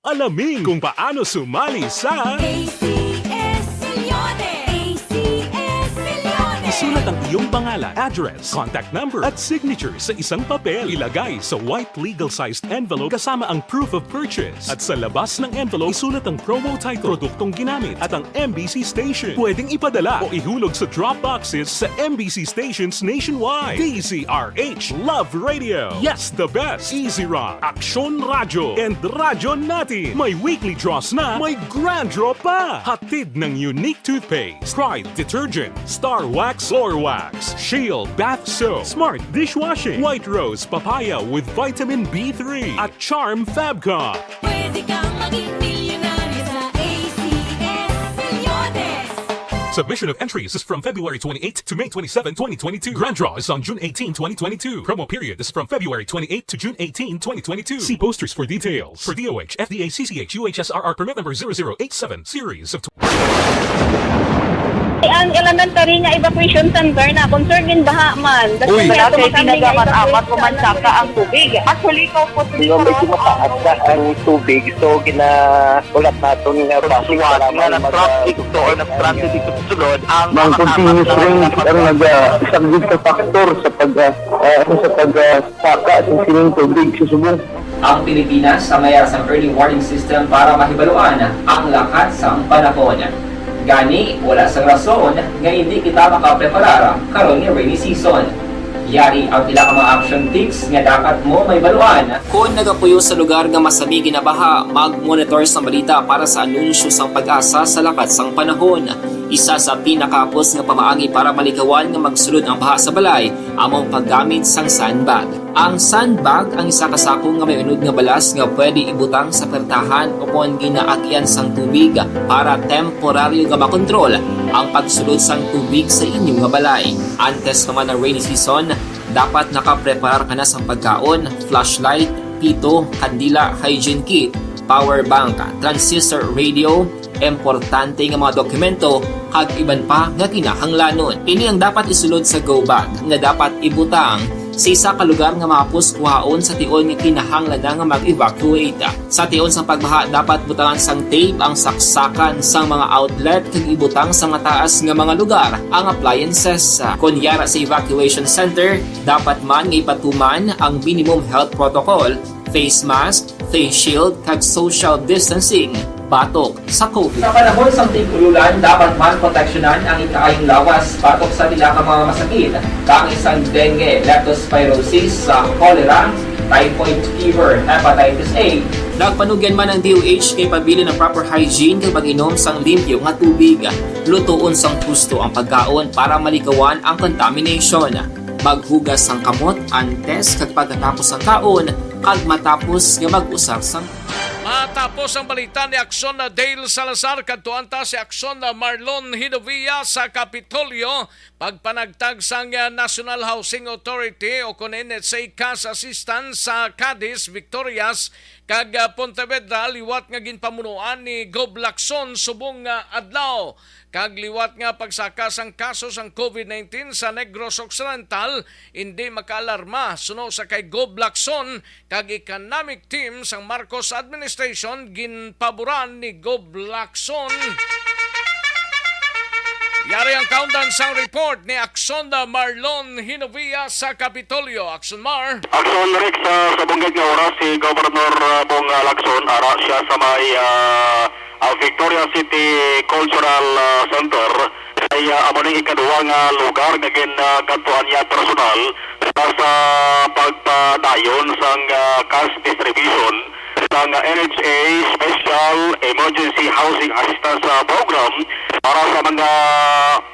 Alamin kung paano sumali sa A C S Millones! A C S Millones! Sulat ang iyong pangalan, address, contact number, at signature sa isang papel. Ilagay sa white legal-sized envelope kasama ang proof of purchase. At sa labas ng envelope, isulat ang promo title, produktong ginamit, at ang M B C station. Pwedeng ipadala o ihulog sa drop boxes sa M B C stations nationwide. D Z R H Love Radio. Yes, the best. Easy Rock, Aksyon Radyo, and Radyo Natin. May weekly draws na, may grand draw pa. Hatid ng Unique Toothpaste, Pride Detergent, Star Wax, Floor Wax, Shield Bath Soap, Smart Dishwashing, White Rose Papaya with Vitamin B three, at Charm Fabcon. Pwede kang maging milyonaryo sa A C S Milyones. Submission of entries is from February twenty-eighth to May twenty-seven, twenty twenty-two. Grand draw is on June eighteen, twenty twenty-two. Promo period is from February twenty-eighth to June eighteen, twenty twenty-two. See posters for details. For D O H, F D A, C C H, U H S R R permit number zero zero eight seven, series of Ang elementary nga evacuation center na concern gin baha man. Uy. Wala kay tinaga man amat mo man saka ang tubig. Actually, ko po. Di ba, medyo mataas na ang tubig, so ginaulat naton nga basi nga nag-traffic to or nag-transit dito sa sulod ang mga continuous rain ang nag-, ah, isang good factor sa pag, ah, ah, sa pag, ah, saka sa sining tubig sa subong. Ang Pilipinas ang may sang early warning system para mahibaluan ang lakat sang panahon. Gani, wala sang rason nga hindi kita makapreparar karon nga rainy season. Yari ang pila ka mga action tips nga dapat mo mahibaluan. Kon nagapuyo sa lugar nga masami ginabaha, mag-monitor sang balita para sa anunsyo sang PAGASA sa lakat sang panahon. Isa sa pinakahapos nga pamaagi para malikawan nga magsulod ang baha sa balay amo ang paggamit sang sandbag. Ang sandbag ang isa ka sako nga may unod nga balas nga pwede ibutang sa pertahan o kon ginaagian sang tubig para temporaryo nga makontrol ang pagsulod sang tubig sa inyo nga balay. Antes pa man ang rainy season, dapat nakapreparar ka na sang pagkaon, flashlight, pito, kandila, hygiene kit, power bank, transistor radio, importante nga mga dokumento, kag iban pa nga kinahanglanon. Ini ang dapat isulod sa go bag nga dapat ibutang sa isa ka lugar nga mahapos kuhaon sa tion nga kinahanglan na nga mag-evacuate. Sa tion sang pagbaha, dapat butangan sang tape ang saksakan sang mga outlet kag ibutang sa mataas nga mga lugar ang appliances. Kon yara sa evacuation center, dapat man nga ipatuman ang minimum health protocol, face mask, face shield, kag social distancing batok sa COVID. Sa panahon sang tig-ululan, dapat man proteksyonan ang ikaayong lawas batok sa pila ka mga masakit, kaangay sang dengue, leptospirosis, sa cholera, typhoid fever, hepatitis A. Nagpanugyan man ang D O H kay pabilin ang proper hygiene kag pag-inom sang limpyo nga tubig. Lutoon sang husto ang pagkaon para malikawan ang contamination. Maghugas sang kamot antes kag pagkatapos sang kaon, kag matapos nga mag-usar sang Matapos ang balita ni Aksyon na Dale Salazar, kadtuan ta si Aksyon na Marlon Hinovia sa Kapitolyo, pagpanagtag sang, ah, National Housing Authority o kon N H A cash assistance sa Cadiz, Victorias, kag, ah, Pontevedra, liwat nga ginpamunuan ni Gob Lacson subong nga adlaw. Kag liwat nga pagsaka sang kaso sang COVID nineteen sa Negros Occidental, indi makaalarma suno sa kay Gob Lacson kag economic team sang Marcos administration ginpaboran ni Gob Lacson. Yari ang kaundan sang report ni Aksyon Marlon Hinovia sa Kapitolyo. Aksyon Mar. Aksyon Rex, ah, sa bungkag nga oras si Governor, ah, Bong, ah, Lacson, ara siya sa may, ah, ah, Victoria City Cultural, ah, Center ay, ah, amo ning ikaduha nga lugar nga gin, ah, kadtuan niya personal para sa pagpadayon sang, ah, cash distribution sang N H A Special Emergency Housing Assistance, ah, Program para sa mga,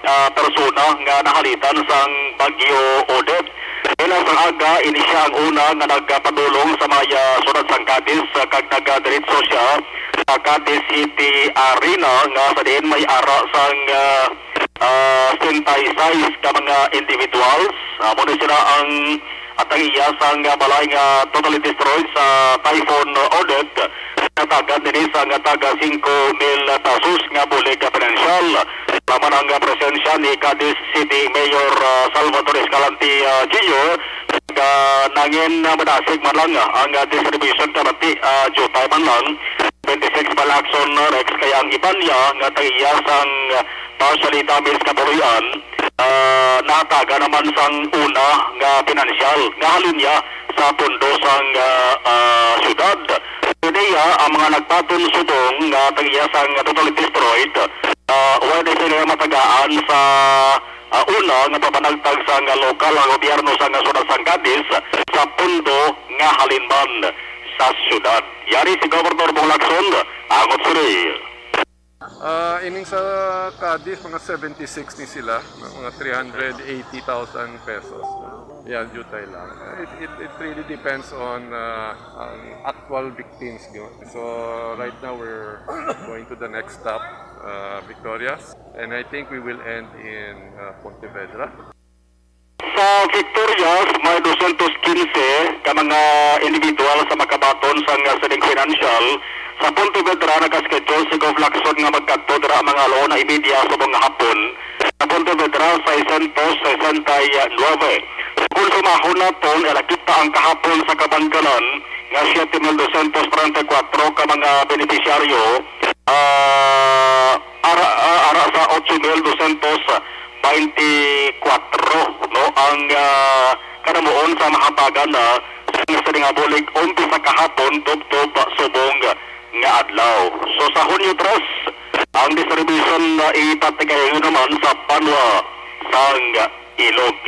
ah, persona nga nahalitan sang Bagyo Odette. Bilang sang aga, ini sia ang una nga nagpadulong sa may, ah, siyudad sang Cadiz, ah, kag nagadiretso sia sa Cadiz City Arena nga sa diin may ara sang, ah, ah, sesenta y seis ka mga individuals. Amo ni sila ang, at ang iya sang balay nga totally destroyed sa Typhoon Odette. Natagan nini sang taga singko mil pesos nga bulig nga pinansyal. Sama ang presensya ni Cadiz City Mayor, ah, Salvador Escalante, ah, Junior, nga nangin, ah, madasig man lang, ah, ang, ah, distribution kabati, ah, jutay man lang. Twenty-six pa lang, Aksyon Rex, kay ang iban niya nga tagiya sang, ah, partially damaged nga puloy-an, Ah, nahatagan naman sang una nga pinansyal nga halinya sa pondo sang, ah, ah, syudad. Niya ang mga nagbaton subong nga tag-iya sang totally destroyed, ah, wala na sila matagaan sa, ah, una nga papanagtag sang lokal nga gobyerno sang syudad sang Cadiz sa pondo nga halin man sa syudad. Yari si Governor Bong Lacson, Angot Suri. Ah, ining sa Cadiz, mga seventy-six ni sila, mga three hundred eighty thousand pesos. Yeah, jutay lang. It, it, it really depends on, ah, ang actual victims. Di ba? So, right now, we're going to the next stop, uh, Victorias. And I think we will end in, uh, Pontevedra. Sa Victorias, may dosyentos kinse ka mga individual sa makabaton sang sining financial. Sa Pontevedra, naka-schedule si Gov Lacson nga magkadto dira mga alas una y media subong nga hapon. Sa Pontevedra, seiscientos sesenta y nueve. Kung sumahon naton, nakita ang kahapon sa kabangkanan nga siete mil dosyentos treinta y cuatro ka mga benepisyaryo, ah, ara, ah, ara sa ocho mil dosyentos baynte kwatro, no, ang, ah, kanamuon sa mahatagan na sa sining nga bulig umpisa kahapon tubtob subong nga adlaw. So, sa Hunyo tres, ang distribution na ipatigayon naman sa banwa sang Ilog.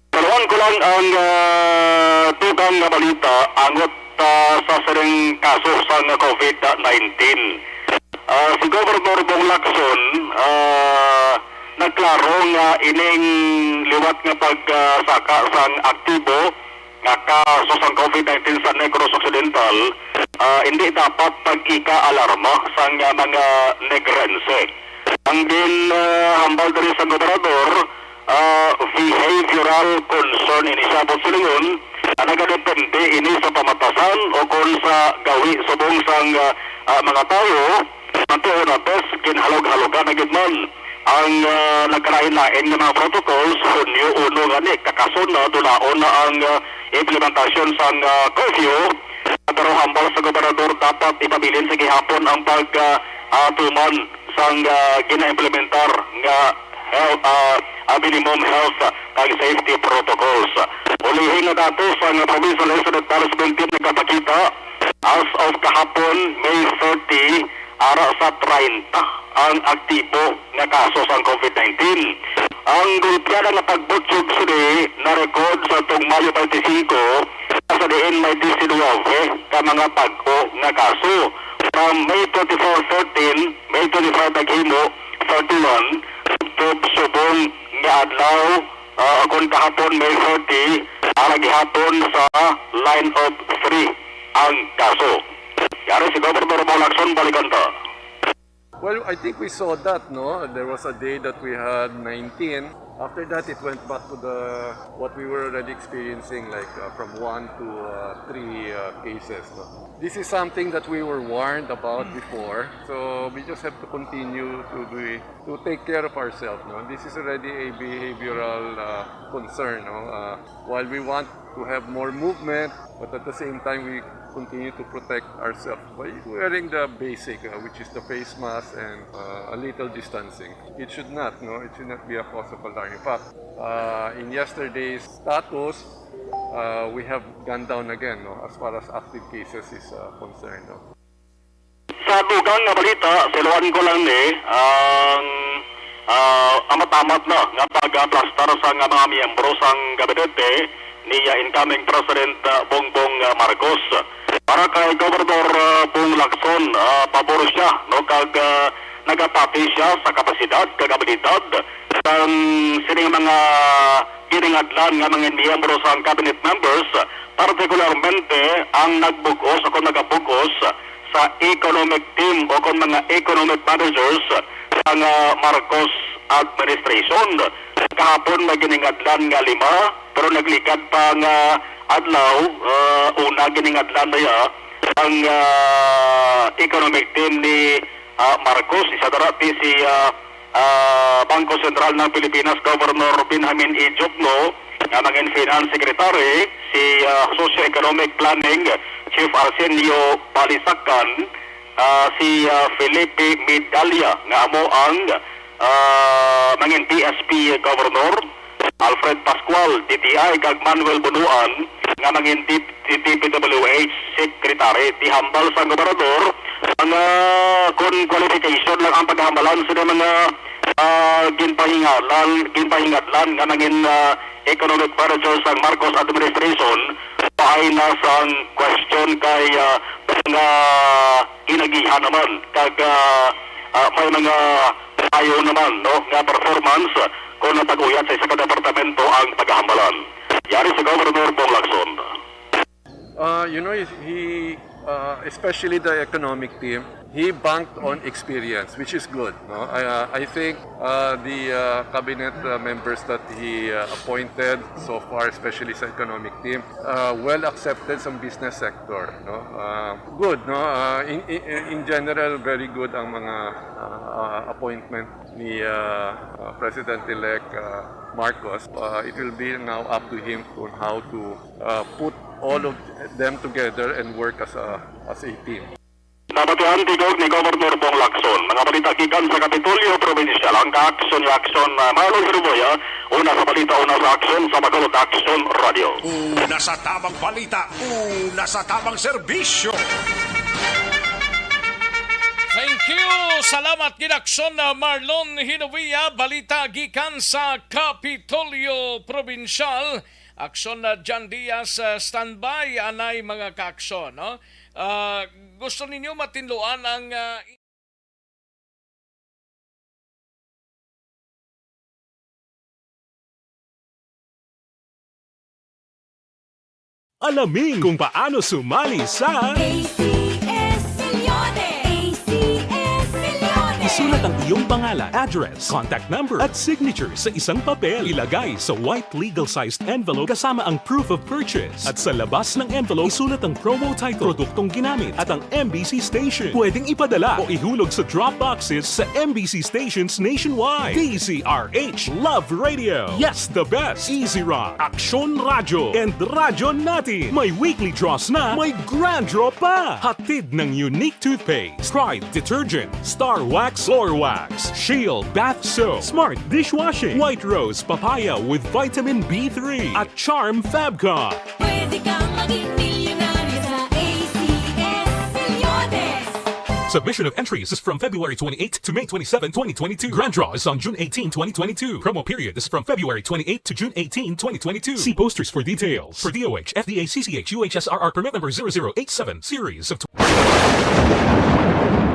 Taluan ko lang ang, ah, dugang nga balita angot, ah, sa sining kaso sang COVID nineteen. Ah, si Governor Bong Lacson, ah, nagklaro nga ining liwat nga pagsaka sang aktibo nga kaso sang COVID nineteen sa Negros Occidental, ah, hindi dapat pag-ika-alarma sang, ah, mga Negrense. Ang gin, ah, hambal diri sa gobernador, ah, behavioral concern ini siya, buot silingon, ah, nagadepende ini sa pamatasan o kon sa gawi subong sang, ah, ah, mga tawo. Matuod na test, ginhalog-halogan na gid man ang, ah, nagkalain-lain nga mga protocols. Hunyo uno gani, kakason na, dunaon na ang, ah, implementasyon sang, ah, curfew. Pero hambal sa gobernador, dapat ipabilin sa gihapon ang pag, ah, ah, tuman sang, ah, ginaimplementar nga health, ah, ah, minimum health, ah, kag safety protocols. Ulihi nga datos, ang Provincial Health Department nagapakita, as of kahapon, May thirty, ara sa treinta ang aktibo nga kaso sang COVID nineteen. Ang gulpiada nga pagbutyog sini na-record sa tong Mayo twenty-five, sa diin may diecinuebe ka mga bag-o nga kaso. From May twenty-four, thirteen, May twenty-five naghimo, thirty-one, tubtob subong nga adlaw, ah, kon kahapon, May thirty, ara gihapon sa line of three ang kaso. Yari si Governor Bong Lacson, balikan ta. Well, I think we saw that, no? There was a day that we had nineteen. After that, it went back to the, what we were already experiencing, like, uh, from one to, uh, three, uh, cases, no? This is something that we were warned about before, so we just have to continue to be, to take care of ourselves, no? This is already a behavioral, uh, concern, no? Uh, while we want to have more movement, but at the same time, we continue to protect ourselves by wearing the basic, uh, which is the face mask and, uh, a little distancing. It should not, no? It should not be a cause of alarm. In fact, uh, in yesterday's status, uh, we have gone down again, no, as far as active cases is, uh, concerned, no? Sa dugang nga balita, siluan ko lang ni ang, ah, amat-amat na nga pag-aplastar sa nga mga miyembro sang gabinete ni, ah, incoming President, ah, Bongbong, ah, Marcos. Para kay Gobernador, ah, Bong Lacson, ah, pabor siya, no, kag, ah, nagapati siya sa kapasidad kag abilidad sang sining mga giningadlan nga mga miyembro sang cabinet members, partikularmente ang nagbug-os o kon nagabug-os sa economic team o kon mga economic managers sang, ah, Marcos administration. Kahapon may giningadlan nga lima, pero nagligad pa nga adlaw, ah, una giningadlan na ya ang, ah, economic team ni, ah, Marcos. Isa dara ti si, ah, ah, Bangko Sentral ng Pilipinas Governor Benjamin E. Diokno, nga mangin Finance Secretary, si, ah, Socio-Economic Planning Chief Arsenio Balisacan, ah, si, ah, Felipe Medalla, nga amo ang Ah, mangin D S P Governor Alfred Pascual, D T I, kag Manuel Bunuan nga mangin D-, D P W H Secretary, tihambal sang gobernador nga kon qualification lang ang paghambalan sa mga, ah, ginpahingalan, ginpahingadlan nga mangin, ah, economic manager sang Marcos administration, paay na sang question kay, ah, mga inagihan naman kag, ah, ah, may mga ayo naman, no, nga performance kon napag-uyat sa isa ka departamento ang paghambalan. Yari sa Governor Bong Lacson. Uh, you know, he, he, uh, especially the economic team, he banked on experience, which is good. No, I, uh, I think uh, the uh, cabinet uh, members that he uh, appointed so far, especially sa economic team, uh, well accepted sa business sector. No, uh, good. No, uh, in, in, in general, very good ang mga uh, uh, appointment ni uh, uh, President-elect uh, Marcos. Uh, it will be now up to him on how to uh, put all of them together and work as a as a team. Nabatian tigog ni Governor Bong Lacson. Mga balita gikan sa Kapitolyo Provincial, ang ka-aksyon nga aksyon, ah, Marlon Herboya, una sa balita, una sa aksyon, sa Bacolod Aksyon Radio. Una sa tamang balita, una sa tamang serbisyo. Thank you. Salamat gid, Aksyon, ah, Marlon Hinuia. Balita gikan sa Kapitolyo Provincial. Aksyon na John Diaz, ah, standby, anay mga kaaksyon, no? Ah, gusto ninyo matinluan ang, ah, Alamin kung paano sumali sa A C S Millones! A C S Millones! Isulat ang iyong pangalan, address, contact number, at signature sa isang papel. Ilagay sa white legal-sized envelope kasama ang proof of purchase. At sa labas ng envelope, isulat ang promo title, produktong ginamit, at ang M B C station. Pwedeng ipadala o ihulog sa drop boxes sa M B C stations nationwide. D Z R H Love Radio. Yes, the best. Easy Rock. Aksyon Radyo and Radyo Natin. May weekly draws na, may grand draw pa. Hatid ng Unique Toothpaste, Pride Detergent, Star Wax, Floor Wax, Shield Bath Soap, Smart Dishwashing, White Rose Papaya with Vitamin B three, at Charm Fabcon. Pwede kang maging milyonaryo sa A C S Milyones. Submission of entries is from February twenty-eighth to May twenty-seven, twenty twenty-two. Grand draw is on June eighteen, twenty twenty-two. Promo period is from February twenty-eighth to June eighteen, twenty twenty-two. See posters for details. For D O H, F D A, C C H, U H S R R permit number zero zero eight seven, series of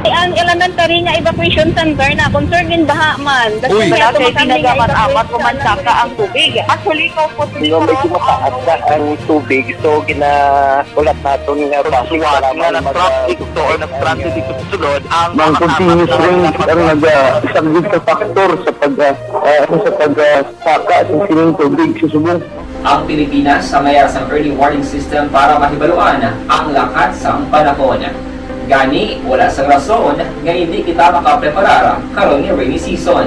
Ang elementary nga evacuation center na concern gin baha man. Uy. Wala kay pinagamat-amat ko man saka ang tubig. Actually, ko po Pero medyo mataas na ang tubig, so ginaulat naton nga basi Suwat nga lamang nag-traffic to or nag-transit dito sa sulod ang Mang continuous rain ang nag-, ah, isang big factor sa pag, ah, ah, sa pag, ah, saka sa sining tubig sa subong. Ang Pilipinas ang may sang early warning system para mahibaluan ang lakat sang panahon. Gani, wala sang rason nga hindi kita makapreparar karon nga rainy season.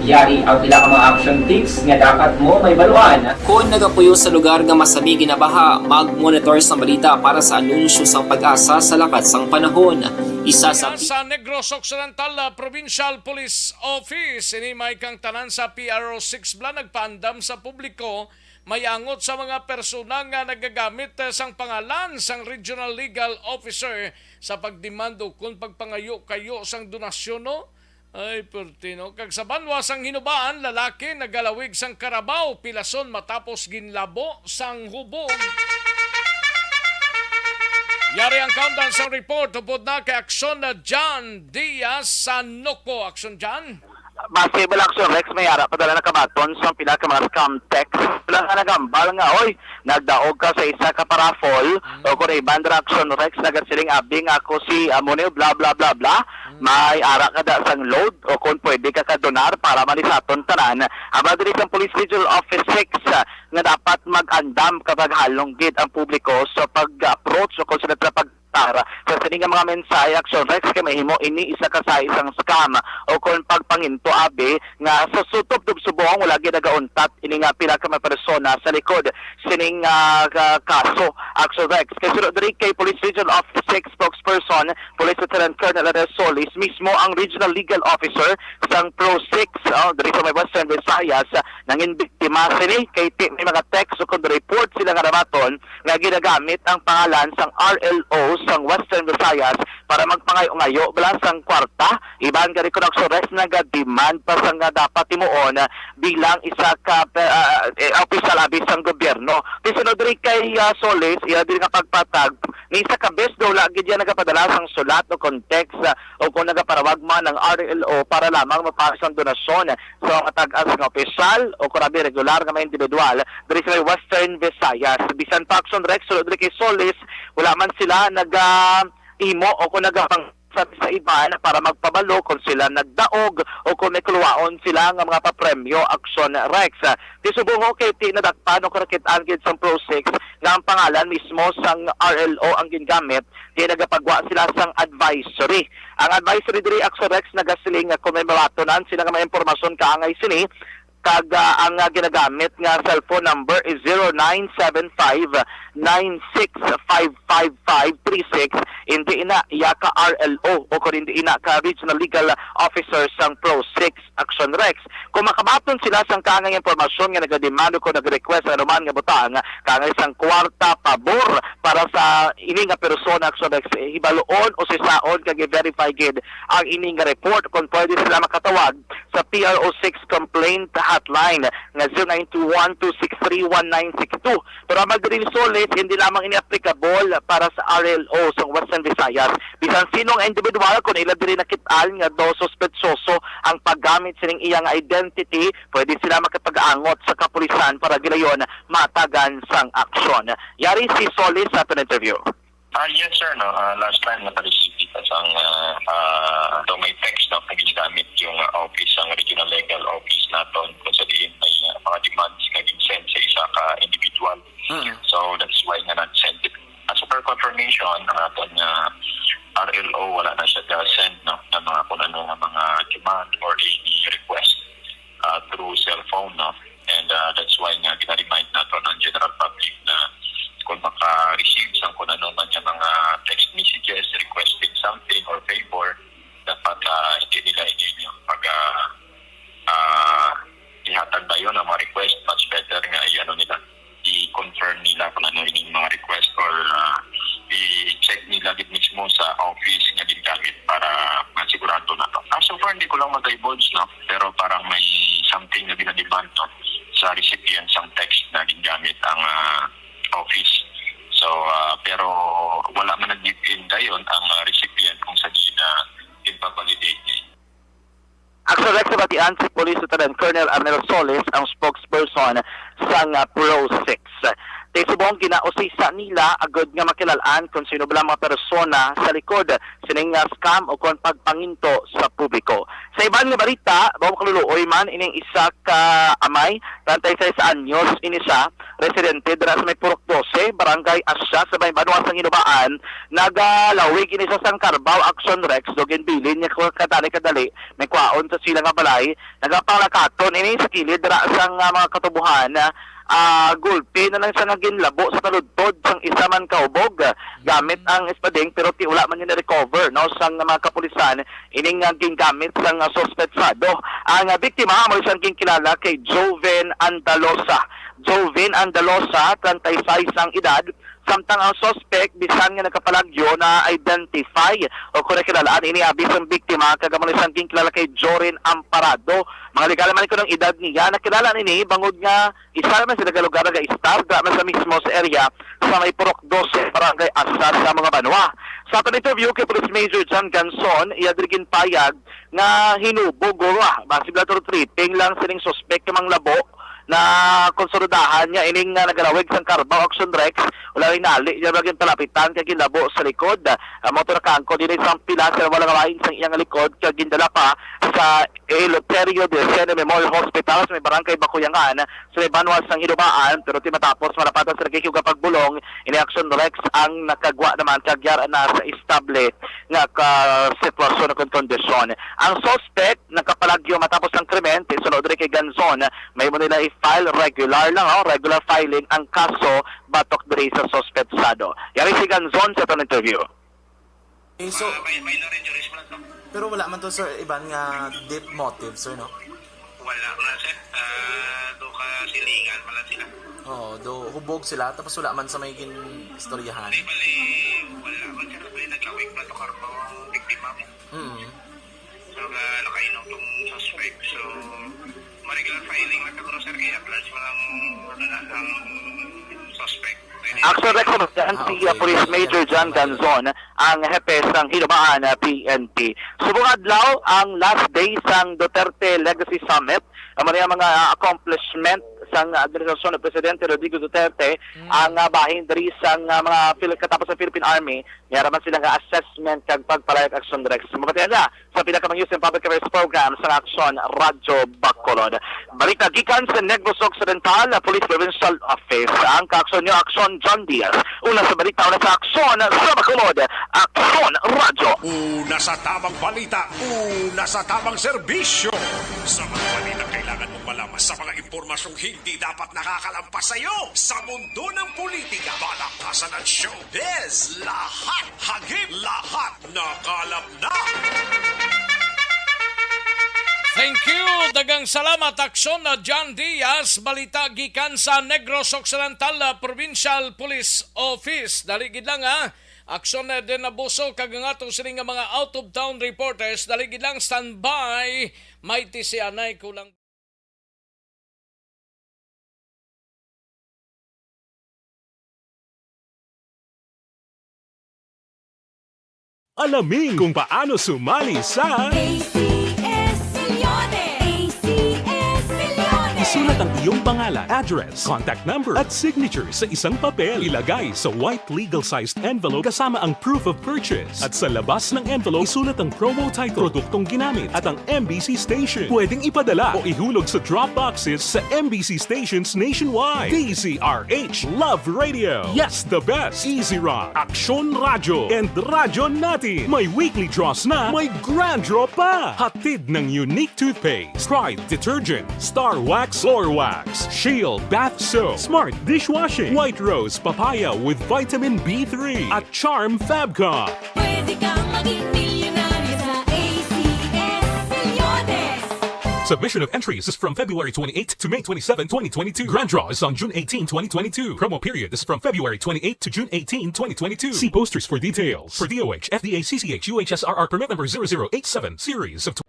Yari ang pila ka mga action tips nga dapat mo mahibaluan. Kon nagapuyo sa lugar nga masami ginabaha, mag-monitor sang balita para sa anunsyo sang PAGASA sa lakat sang panahon. Isa sa Sa Negros Occidental, ah, Provincial Police Office, ini may kang tanan sa P R O six bla nagpaandam sa publiko, may angot sa mga persona nga nagagamit, eh, sang pangalan sang Regional Legal Officer sa pagdemand o kon pagpangayo-kayo sang donasyon, no? Ay, perti, no? Kag sa banwa sang Hinubaan, lalaki nagalawig sang karabaw, pilason matapos ginlabo sang hubog. Yari ang countdown sang report upod na kay Aksyon na John Diaz sa Noco. Aksyon, John. Base bala, Aksyon Rex, may ara pa dala nakabaton sa pila ka mga scam text. Wala nga nagambal nga, oy, nagdaog ka sa isa ka paraffol, o kung iban ra, Aksyon Rex, nagasiling, abi nga ako si, amo ni, bla, bla, bla, bla. May ara ka da sang load, o kung pwede ka kadonar para man sa aton tanan. Aba diri sa Police Regional Office six, ah, nga dapat mag-andam kag maghalong gid ang publiko sa pag-approach o kung sila pag Kapitan. Sa sini nga mga mensahe, Action Rex, kay mahimo ini isa ka sa isang scam o kon pagpanginto abi nga sa sutop dub subong wala gid nagauntat ini nga pila ka mga persona sa likod sining, ah, ka-, kaso. Action Rex, kay sunod diri kay Police Region of six spokesperson, Police Lieutenant Colonel Ariel Solis, mismo ang Regional Legal Officer sang Pro six, oh, diri sa may Western Visayas, ah, nangin biktima sini kay ti-, may mga text o kon report sila nga nabaton nga ginagamit ang pangalan sang R L O sang Western Visayas para magpangayo-ngayo bala sang kwarta. Iban gani kon Action Rex, naga-demand pa sa nga dapat timuon bilang isa ka, ah, eh, opisyal abi sang gobyerno. Ti sunod diri kay, ah, Solis, iya diri nga pagpatag, ni sa kabes daw wala gid iya nagapadala sang sulat o kon text, ah, o kon nagaparawag man ang R L O para lamang magpaabot sang donasyon sa mga tag-as nga opisyal o kon abi regular nga mga individual diri sa may Western Visayas. Bisan pa, Action Rex, sulod diri kay Solis, wala man sila naga-, imo o kon nagapang sa, sa iban para magpabalo kon sila nagdaog o kon may kuluwaon sila nga mga papremyo, Action Rex. Ti subong, okay, ti nadakpan o kon nakit-an gid sang Pro six nga ang pangalan mismo sang R L O ang gingamit, ti nagapagwa sila sang advisory. Ang advisory diri, Action Rex, nagasiling nga kon may mabatonan sila nga may impormasyon kaangay sini, kag, ah, ang, ah, ginagamit nga cellphone number is zero nine seven five nine six five five five three six, hindi ina iya ka R L O o kon hindi ina ka Regional Legal Officer sang Pro six, Action Rex. Kung makabaton sila sang kaangay impormasyon nga nagademand o kon nag-request sa anuman nga butang, kaangay sang kwarta, pabor para sa ini nga persona, Action Rex, eh, hibaluon o sisaon kag i-verify gid ang ini nga report. Kung pwede sila makatawag sa P R O six complaint hotline nga zero nine two one two six three one nine six two. Pero ang diri ni Solis, hindi lamang ini applicable para sa R L O sa Western Visayas. Bisan sino nga individual, kung ila diri nakit-an nga daw suspetsoso ang paggamit sining iya nga identity, pwede sila makipag-angot sa kapulisan para gilayon matagan sang aksyon. Yari si Solis sa aton interview. Ah, yes, sir, no. Ah, last time naka-receive kita sang, ah, ah, daw may text, no, na ginagamit yung, ah, office, ang regional legal office naton, kung sa diin may, ah, mga demands nga gin-send sa isa ka individual. Mm. So, that's why nga nag-send it. As per confirmation, ang aton nga R L O, wala na siya ga-send, no, ng mga kung ano nga mga demand or any request, ah, through cellphone, no? And, ah, that's why nga gina-remind nato ang general public na kung maka-receive sang kung ano man nga mga text messages requesting something or favor, dapat, ah, hindi nila ininyo pag, ah, ah, ihatag dayon ang mga request. Much better nga i-ano nila, i-confirm nila kung ano ining mga request or, ah, i-check nila gid mismo sa office nga gingamit para masigurado nato. Ah, so far, hindi ko lang ma-divulge, no? Pero parang may something na ginademand, no, sa recipient sang text na gingamit ang, ah, office. So, ah, pero wala man nag-give in dayon ang, ah, recipient kung sa diin na ginpa-validate niya. Action Rex, sa batian si Police Lieutenant Colonel Arnel Solis, ang spokesperson sang, ah, Pro six. Ti subong ginausisa nila agud nga makilal-an kung sino bala mga persona sa likod sining, ah, scam o kon pagpanginto sa publiko. Sa iban nga balita, bago makaluluoy man ining isa ka amay, treinta y seis anyos ini siya, residente dira sa may Purok dose, Barangay Asya, sa may banwa sang Hinubaan, nagalawig ini siya sang karbaw, Action Rex, do ginbilin niya ko kadali-kadali may kwaon sa sila nga balay. Nagapanglakaton ini sa kilid dira sang, ah, mga katubuhan, ah, gulpi na lang siya nga ginlabo sa taludtod sang isa man ka ubog, ah, gamit ang espading, pero ti wala man niya na-recover, no, sang mga kapulisan ining, ah, gingamit sang, ah, suspetsado. Ang, ah, biktima amo siyang ginkilala kay Joven Andalosa. Joven Andalosa, treinta y seis ang edad, samtang ang suspect bisan nga nagkapalagyo na-identify o kung nakilala-an ini abi sang biktima kag amo ni siyang ginkilala kay Jorin Amparado. Mga legal man kuno ang edad niya, nakilala nini bangod nga isa naman sila ka lugar naga-istar, dira man sa mismo sa area sa may Purok dose, Barangay Asya sa mga banwa. Sa aton interview kay Police Major John Ganson, iya diri ginpayag nga hinubo guro, ah, base bala to tripping lang sining suspect nga manglabo Nakonsultahan niya ining, ah, nagalawig sang Carbao Action Rex, wala hinali niya maging palapitan kay ginlabo sa likod. Ah, mao to nakaangkon diri sang pila sa wala nga bahin sang iyang likod kag gindala pa sa Eleuterio Dicene Memorial Hospital sa may barangay Bakuyangan sa may banwa sang Hinobaan, pero ti matapos malapatan sa nagkikig nga pagbulong, ini Action Rex ang nakagwa naman kag yara na sa estable nga ka sitwasyon o kondisyon. Ang suspect nakapalagyo matapos ang krimen, ti sunod diri kay Ganzon, mahimo nila i-file regular lang, oh, regular filing ang kaso batok diri sa suspetsado. Yari si Ganzon sa aton interview. Okay, so, Ah, may, may injuries man to. Pero wala man to, sir, iban nga deep motive, sir, no? Wala man, sir. Ah, do ka silingan man lang sila. Oo, do hubog sila, tapos wala man sa may gin-istoryahan. Di bali, wala man, sir. Bali, naglawig na to karbo ang biktima mo. Mm. So, ah, nakainom tong suspect. So, ma-regular filing lang siguro, sir, kaya advance mo lang, ano na, ang suspect. Action Rex, si, ah, okay, Police Major John Ganzon, ang hepe sang Hinobaan, ah, P N P. Subong adlaw ang last day sang Duterte Legacy Summit. Amo niya mga, ah, accomplishment sang administrasyon ni Presidente Rodrigo Duterte, ang, ah, bahin diri sang, ah, mga Phil-, katapos sa Philippine Army, may ara man sila nga assessment kag pagpalayag. Action Rex. Mabatian na sa pila ka mga news and public affairs program sa Aksyon Radyo Bacolod. Balita gikan sa Negros Occidental Police Provincial Office. Ang kaaksyon niyo, Aksyon John Diaz. Una sa balita, una sa aksyon sa Bacolod, Aksyon Radyo. Una sa tamang balita, una sa tamang serbisyo. Sa mga balita kailangan mong malaman, sa mga impormasyong hindi dapat nakakalampas sa iyo, sa mundo ng politika, balakasan at showbiz, lahat hagip, lahat nakalap na. Thank you. Daghang salamat, Aksyon na John Diaz. Balita gikan sa Negros Occidental, ah, Provincial Police Office. Dali gid lang, ha. Aksyon na din nabuso kag ang ato sini nga mga out of town reporters. Dali gid lang, standby. May tisianay kulang. Alamin kung paano sumali sa A C S Millones. A C S Millones. Isulat ang iyong pangalan, address, contact number, at signature sa isang papel. Ilagay sa white legal-sized envelope kasama ang proof of purchase. At sa labas ng envelope, isulat ang promo title, produktong ginamit, at ang M B C station. Pwedeng ipadala o ihulog sa drop boxes sa M B C stations nationwide. D Z R H Love Radio. Yes, the best. Easy Rock, Aksyon Radyo, and Radyo Natin. May weekly draws na, may grand draw pa. Hatid ng Unique Toothpaste, Pride Detergent, Star Wax Floor Wax, Shield Bath Soap, Smart Dishwashing, White Rose Papaya with Vitamin B three, at Charm Fabcon. Pwede kang maging milyonaryo sa A C S Millones. Submission of entries is from February twenty-eighth to May twenty-seven, twenty twenty-two. Grand draw is on June eighteen, twenty twenty-two. Promo period is from February twenty-eighth to June eighteen, twenty twenty-two. See posters for details. For D O H, F D A, C C H, U H S R R permit number zero zero eight seven, series of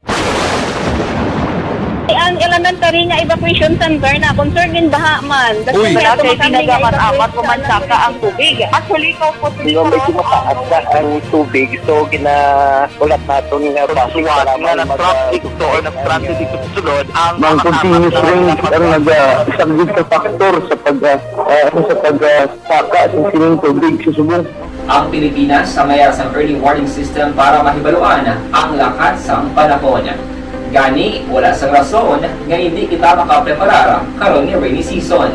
Ang elementary nga evacuation center na, concern gin baha man. Uy. Wala kay ginagamat-amat, umansaka ang tubig. Actually, ikaw po, Di ba, medyo mataas na ang tubig, so ginaulat naton nga basi para nga mag-, nag-traffic to or nag-transit dito sa sulod ang mga continuous rain ang nag-, ah, isang big factor sa pag, ah, ah, sa pag, ah, saka sa sining tubig sa subong. Ang Pilipinas ang may sang early warning system para mahibaluan ang lakat sang panahon. Gani, wala sang rason nga hindi kita makapreparar karon nga rainy season.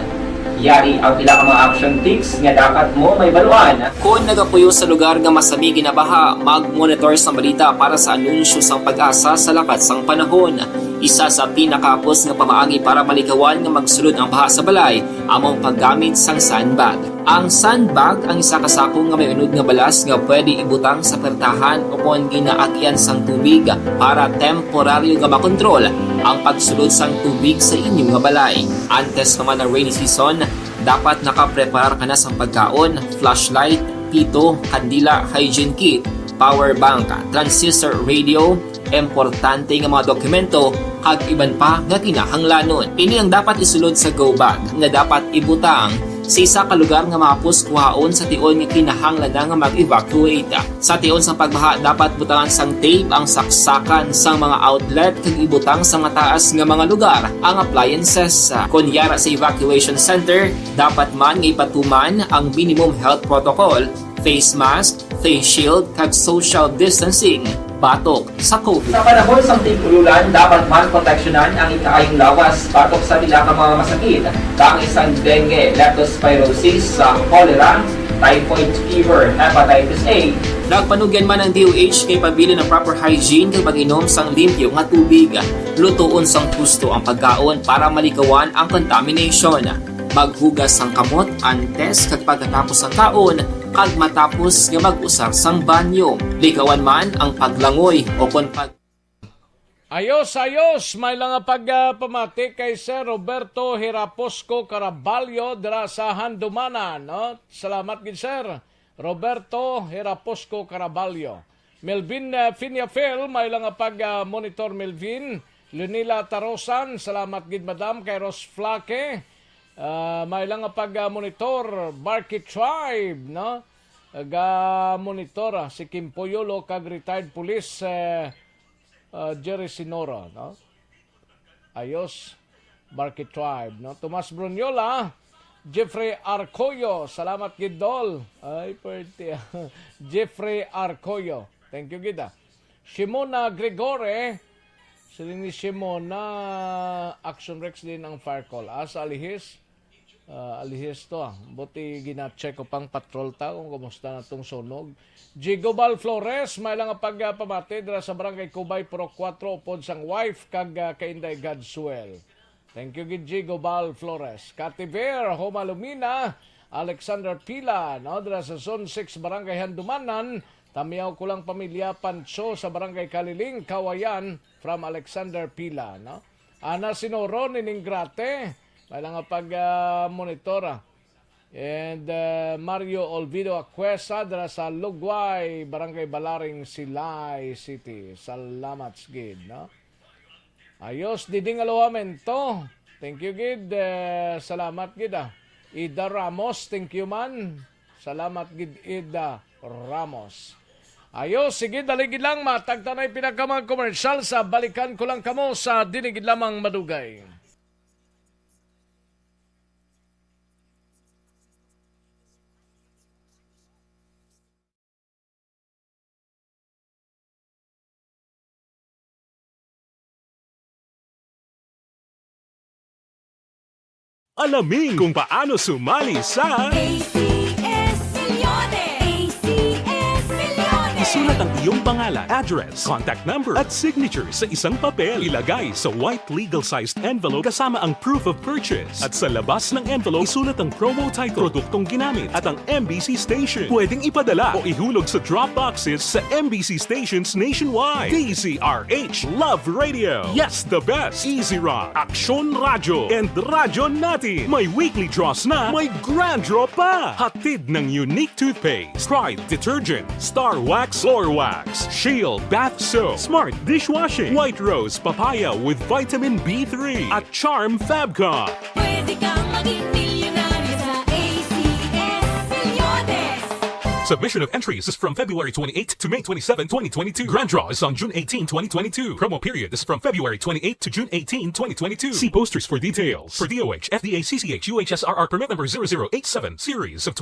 Yari ang pila ka mga action tips nga dapat mo mahibaluan. Kon nagapuyo sa lugar nga masami ginabaha, mag-monitor sang balita para sa anunsyo sang PAGASA sa lakat sang panahon. Isa sa pinakahapos nga pamaagi para malikawan nga magsulod ang baha sa balay amo ang paggamit sang sandbag. Ang sandbag ang isa ka sako nga may unod nga balas nga pwede ibutang sa pertahan ukon ginaagian sang tubig para temporaryo nga makontrol ang pagsulod sang tubig sa inyo nga balay. Antes pa man ang rainy season, dapat nakapreparar ka na sang pagkaon, flashlight, pito, kandila, hygiene kit, power bank, transistor radio, importante nga mga dokumento, kag iban pa nga kinahanglanon. Ini ang dapat isulod sa go bag nga dapat ibutang sa isa ka lugar nga mahapos kuhaon sa tion nga kinahanglan na nga mag-evacuate. Sa tion sang pagbaha, dapat butangan sang tape ang saksakan sang mga outlet kag ibutang sa mataas nga mga lugar ang appliances. Kon yara sa evacuation center, dapat man nga ipatuman ang minimum health protocol, face mask, face shield, kag social distancing batok sa COVID. Sa panahon sang tig-ulan, dapat man proteksyonan ang ikaayong lawas batok sa pila ka mga masakit, kang sang dengue, leptospirosis, sa cholera, typhoid fever, hepatitis A. Nagpanugyan man ang D O H kay pabilin ang proper hygiene kag pag-inom sang limpyo nga tubig. Lutoon sang husto ang pagkaon para malikawan ang contamination. Maghugas sang kamot antes kag pagkatapos sang kaon, kag matapos nga mag-usar sang banyo. Likawan man ang paglangoy o kon pag- Ayos, ayos. May lang nga pag, ah, pamati kay Sir Roberto Hiraposco Caraballo dira sa Handumanan, no? Salamat gid, Sir Roberto Hiraposco Caraballo. Melvin, ah, Finiafel, may lang nga pag, ah, monitor, Melvin. Leonila Tarosan, salamat gid, madam, kay Ros Flaque. Ah, may lang nga pag, ah, monitor, Barky Tribe, no? Ga monitor, ah, si Kim Poyolo kag retired police, eh, ah, Jerry Sinoro, no? Ayos, Barky Tribe, no? Tomas Brunyola, Jeffrey Arcoyo, salamat gid, Dol. Ay, pwerte. Jeffrey Arcoyo, thank you gid, ah. Shimona Gregore, sila ni Shimona, Action Rex din ang fire call. Ah, sa Alihis, ah, Alihis to, ah. Buti gina-check ko pang patrol ta kung kumusta na tong sunog. Jigobal Flores, may lang nga pagpamati dira sa Barangay Cubay, Purok Kuwatro, upod sang wife kag, ah, kainday Godswell. Thank you gid, Jigobal Flores. Kativer, Homa Lumina, Alexander Pila, no, dira sa Zone six, Barangay Handumanan. Tamiyaw ko lang, pamilya Pancho sa Barangay Kaliling, Kawayan, from Alexander Pila, no? Ana Sinoro, Nining Grate, may lang nga pag, ah, monitor, ah. And, ah, Mario Olvido Acuesa, dira sa Lugway, Barangay Balaring, Silay City. Salamat gid, no? Ayos, Diding Alojamento. Thank you gid, eh, salamat gid, ah. Ida Ramos, thank you man. Salamat gid, Ida Ramos. Ayos, sige, dali gid lang, matagta na yung pinaka mga commercial sa balikan ko lang kamo sa dili gid lamang madugay. Alamin kung paano sumali sa A C S Millones! A C S Millones! Isulat ang iyong pangalan, address, contact number, at signature sa isang papel. Ilagay sa white legal-sized envelope kasama ang proof of purchase. At sa labas ng envelope, isulat ang promo title, produktong ginamit, at ang M B C station. Pwedeng ipadala o ihulog sa drop boxes sa M B C stations nationwide. D Z R H Love Radio. Yes, the best. Easy Rock, Aksyon Radyo, and Radyo Natin. May weekly draws na, may grand draw pa. Hatid ng Unique Toothpaste, Pride Detergent, Star Wax Floor Wax, Shield Bath Soap, Smart Dishwashing, White Rose Papaya with Vitamin B three, at Charm Fabcon. Pwede kang maging milyonaryo sa A C S Millones. Submission of entries is from February twenty-eighth to May twenty-seven, twenty twenty-two. Grand draw is on June eighteen, twenty twenty-two. Promo period is from February twenty-eighth to June eighteen, twenty twenty-two. See posters for details. For D O H, F D A, C C H, U H S R R permit number zero zero eight seven, series of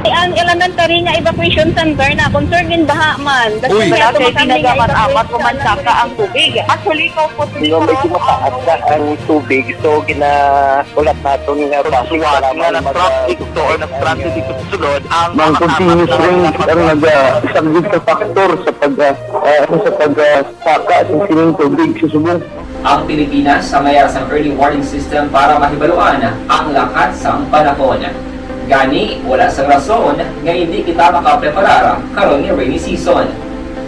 Ang elementary nga evacuation center na concern in baha man. Uy. Wala kay tinaga man amat ko man saka ang tubig. Actually, ko po. Di ba may tumataas na ang tubig? So, ginahulat naton nga basi nga nag-transit to or nag-transit dito sa sulod ang mga continuous rain ang naga-, isa gid ka factor sa pag, ah, ah, sa pag, ah, saka sa sining tubig sa subong. Ang Pilipinas sa mayara sang early warning system para mahibaluan ang lakat sang panahon. Gani, wala sang rason nga hindi kita makapreparar karon nga rainy season.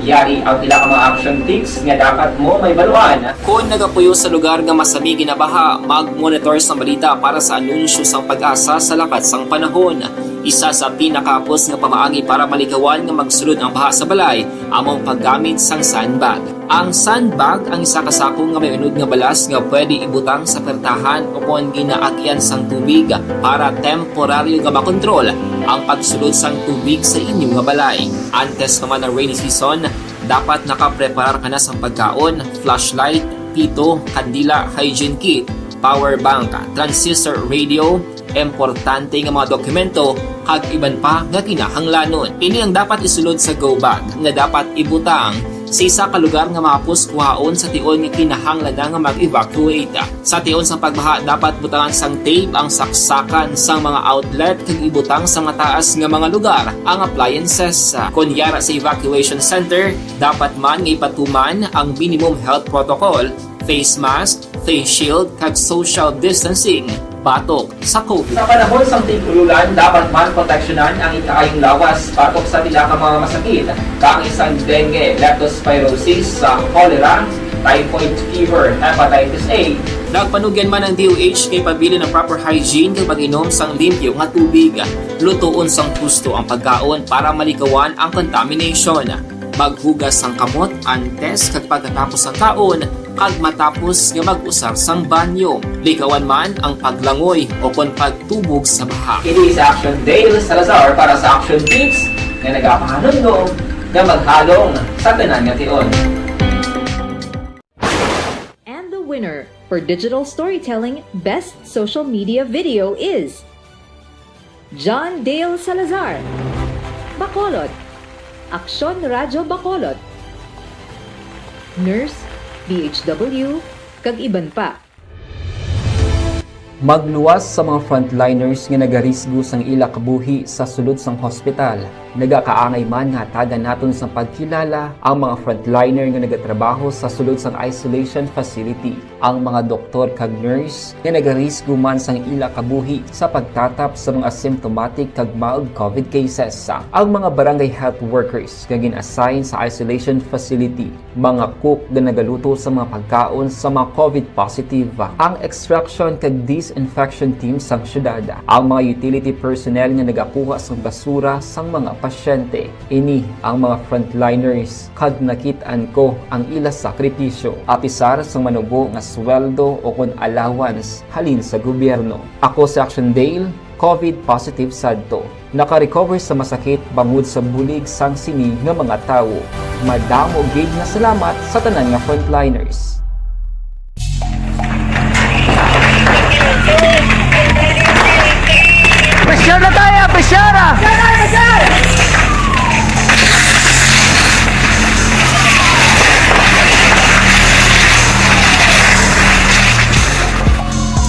Yari ang pila ka mga action tips nga dapat mo mahibaluan. Kon nagapuyo sa lugar nga masami ginabaha, mag-monitor sang balita para sa anunsyo sang PAGASA sa lakat sang panahon. Isa sa pinakahapos nga pamaagi para malikawan nga magsulod ang baha sa balay amo ang paggamit sang sandbag. Ang sandbag ang isa ka sako nga may unod nga balas nga pwede ibutang sa pertahan o kon ginaagyan sang tubig para temporaryo nga makontrol ang pagsulod sang tubig sa inyo nga balay. Antes pa man ang rainy season, dapat nakapreparar ka na sang pagkaon, flashlight, pito, kandila, hygiene kit, power bank, transistor radio, importante nga mga dokumento, kag iban pa nga kinahanglanon. Ini ang dapat isulod sa go bag nga dapat ibutang sa isa ka lugar nga mahapos kuhaon sa tion nga kinahanglan na nga mag-evacuate. Sa tion sang pagbaha, dapat butangan sang tape ang saksakan sang mga outlet kag ibutang sa mataas nga mga lugar ang appliances. Kon yara sa evacuation center, dapat man nga ipatuman ang minimum health protocol, face mask, face shield, kag social distancing batok sa COVID. Sa panahon sang tig-ululan, dapat man proteksyonan ang ikaayong lawas batok sa pila ka mga masakit, kaangay sang dengue, leptospirosis, sa cholera, typhoid fever, hepatitis A. Nagpanugyan man ang D O H nga ipabilin ang proper hygiene kag pag-inom sang limpyo nga tubig. Lutoon sang husto ang pagkaon para malikawan ang contamination. Maghugas sang kamot antes kag pagkatapos sang kaon kag matapos nga mag-usar sang banyo. Likawan man ang paglangoy o kon pagtubog sa baha. Kini sa Action Dale Salazar para sa Action Tips nga nagapahanumdom nga maghalong sa tanan nga tion. And the winner for digital storytelling best social media video is John Dale Salazar, Bacolod, Aksyon Radyo Bacolod, Nurse, D H W, kag iban pa. Magluwas sa mga frontliners nga nagarisgo sang ila kabuhi sa sulod sang hospital. Nagakaangay man nga hatagan naton sang pagkilala ang mga frontliner nga nagatrabaho sa sulod sang isolation facility, ang mga doktor kag nurse nga nagarisgo man sang ila kabuhi sa pagtatap sa mga symptomatic kag mild COVID cases, ang mga barangay health workers nga gin-assign sa isolation facility, mga cook nga nagaluto sa mga pagkaon sa mga COVID positive, ang extraction kag disinfection team sang syudad, ang mga utility personnel nga nagakuha sang basura sang mga pasyente. Ini ang mga frontliners, kag nakit-an ko ang ila sakripisyo, apisar sang manubo nga sweldo o kon allowance halin sa gobyerno. Ako si Action Dale, COVID positive sadto. Naka-recover sa masakit bangod sa bulig sang sini nga mga tawo. Madamo gid nga salamat sa tanan nga frontliners. Pressure na tayo! Pressure!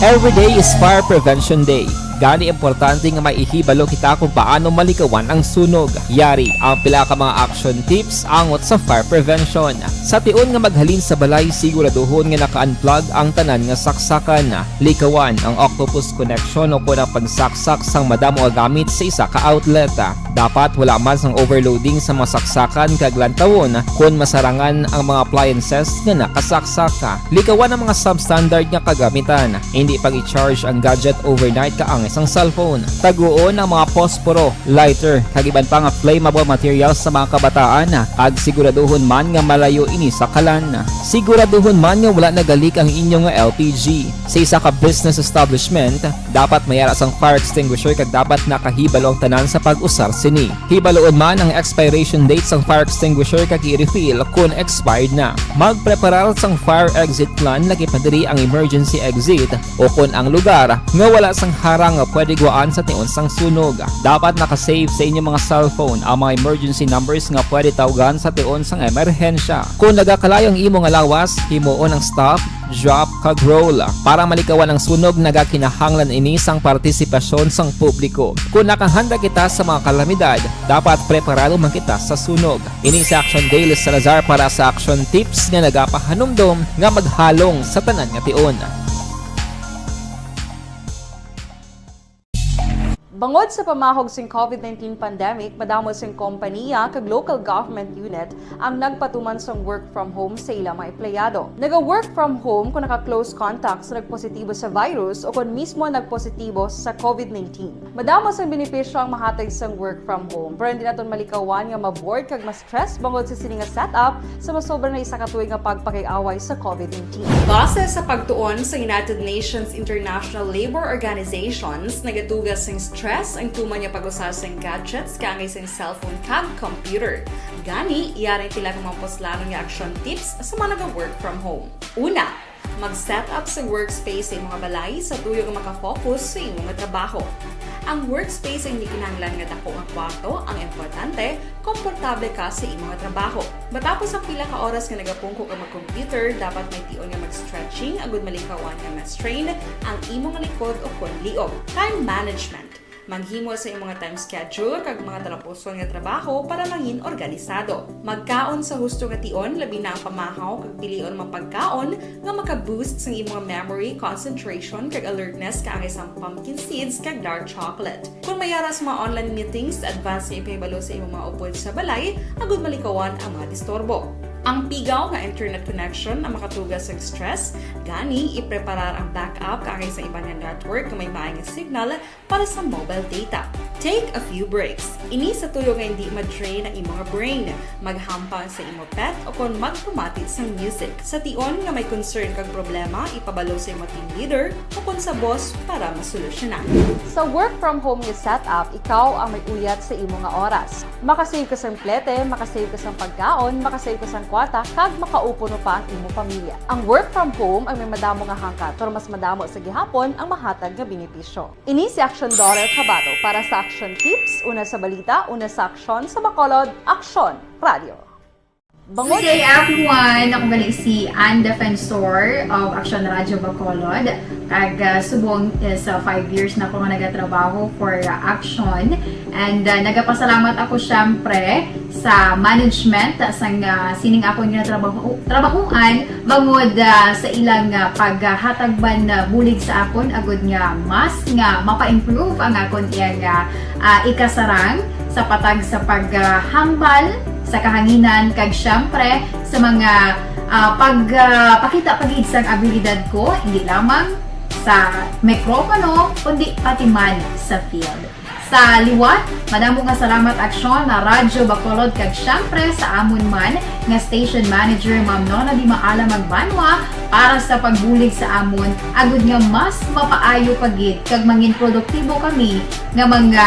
Every day is Fire Prevention Day. Gani, importante nga maihibalo kita kung paano malikawan ang sunog. Yari ang pila ka mga action tips angot sa fire prevention. Sa tion nga maghalin sa balay, siguraduhon nga naka-unplug ang tanan nga saksakan. Likawan ang octopus connection o kon ang pagsaksak sang madamo nga gamit sa isa ka outlet. Dapat wala man sang overloading sa mga saksakan kag lantawon kon masarangan ang mga appliances nga nakasaksak. Likawan ang mga substandard nga kagamitan. Indi pag-i-charge ang gadget overnight kaangay sang cellphone. Taguon ang mga posporo, lighter, kag iban pa nga flammable materials sa mga kabataan, kag siguraduhon man nga malayo ini sa kalan. Siguraduhon man nga wala nagalik ang inyo nga L P G. Sa isa ka business establishment, dapat may ara sang fire extinguisher kag dapat nakahibalo ang tanan sa pag-usar sini. Hibaluon man ang expiration date sang fire extinguisher kag i-refill kon expired na. Magpreparar sang fire exit plan, lakip na diri ang emergency exit o kon ang lugar nga wala sang harang nga pwede guwaan sa tion sang sunog. Dapat naka-save sa inyo mga cellphone ang mga emergency numbers nga pwede tawgan sa tion sang emerhensya. Kon nagakalayo ang imo nga lawas, himuon ang stop, drop, kag roll. Para malikawan ang sunog, nagakinahanglan ini sang partisipasyon sang publiko. Kon nakahanda kita sa mga kalamidad, dapat preparado man kita sa sunog. Ini si Action Dale Salazar para sa Action Tips nga nagapahanumdom nga maghalong sa tanan nga tion. Bangod sa pamahog sing COVID nineteen pandemic, madamo sing kompaniya kag local government unit ang nagpatuman sang work from home sa ilang mga empleyado. Naga-work from home kung naka-close contact sa nagpositibo sa virus o kon mismo nagpositibo sa COVID nineteen. Madamo sang benepisyo ang mahatag sang work from home, pero hindi naton malikawan nga ma-bored kag ma-stress bangod sa sini nga setup sa masobra na isa ka tuig nga pagpakig-away sa COVID nineteen. Base sa pagtuon sa United Nations International Labour Organizations, nagatugas sing stress ang tuman nga pag-usa sing gadgets kaangay sing cellphone kag computer. Gani, yari ang pila ka mga puslanon nga action tips sa mga naga-work from home. Una, mag-set up sa workspace sa imong balay sa tuyo nga makafocus sa imong trabaho. Ang workspace ay hindi kinahanglan nga dako nga kwarto, ang importante, komportable ka sa imong trabaho. Matapos ang pila ka oras nga nagapungko ka mag-computer, dapat may tion nga mag-stretching agud malikawan nga ma-strain ang imong likod o kon liog. Time management. Maghimo sa imong mga time schedule kag mga talapuson nga trabaho para mangin organisado. Magkaon sa husto nga tion, labi na ang pamahaw kag pilion mga pagkaon nga maka-boost sang imong memory, concentration, kag alertness kaangay sang pumpkin seeds kag dark chocolate. Kon may ara sa mga online meetings, advance nga ipahibalo sa imong mga upod sa balay agud malikawan ang mga disturbo. Ang pigaw nga internet connection ang makatugas sang stress, gani ipreparar ang backup kaangay sa iban nga network nga may maay nga signal para sa mobile data. Take a few breaks. Ini sa tuyo nga hindi ma-drain ang imo nga brain. Maghampang sa imo pet o kon magpamati sang music. Sa tion nga may concern kag problema, ipabalo sa imo team leader o kon sa boss para masolusyonan. Sa work from home nga setup, ikaw ang may uyat sa imo nga oras. Makasave ka sang plete, makasave ka sang pagkaon, makasave ka sang kwarta, kag makaupuno pa ang imo pamilya. Ang work from home ang may madamo nga hangkat, pero mas madamo sa gihapon ang mahatag nga benepisyo. Ini si Action Daughter Kabato para sa Action Tips, una sa balita, una sa aksyon, sa Bacolod, Aksyon Radio. Bangod Good day, everyone! Ako gali si Ann Defensor of Action Radio Bacolod. Kag, ah, subong is, ah, five years na ako nga nagatrabaho for, ah, Action. And, ah, nagapasalamat ako, syempre, sa management, ah, sang, ah, sining akon nga trabaho, trabahuan, bangod, ah, sa ilang, ah, paghatag man, ah, bulig sa akon, agud nga mas nga mapa-improve ang akon iyang, ah, ah, ikasarang sa patag sa paghambal sa kahanginan, kag siyempre sa mga, ah, pag, ah, pakita pa gid sang abilidad ko, hindi lamang sa mikropono, kundi pati man sa field. Sa liwat, madamo nga salamat, Aksyon, na Radyo Bacolod, kag siyempre sa amon man nga station manager, Ma'am Nona Di Maala Magbanwa, para sa pagbulig sa amon, agud nga mas mapaayo pa gid kag mangin produktibo kami nga mga,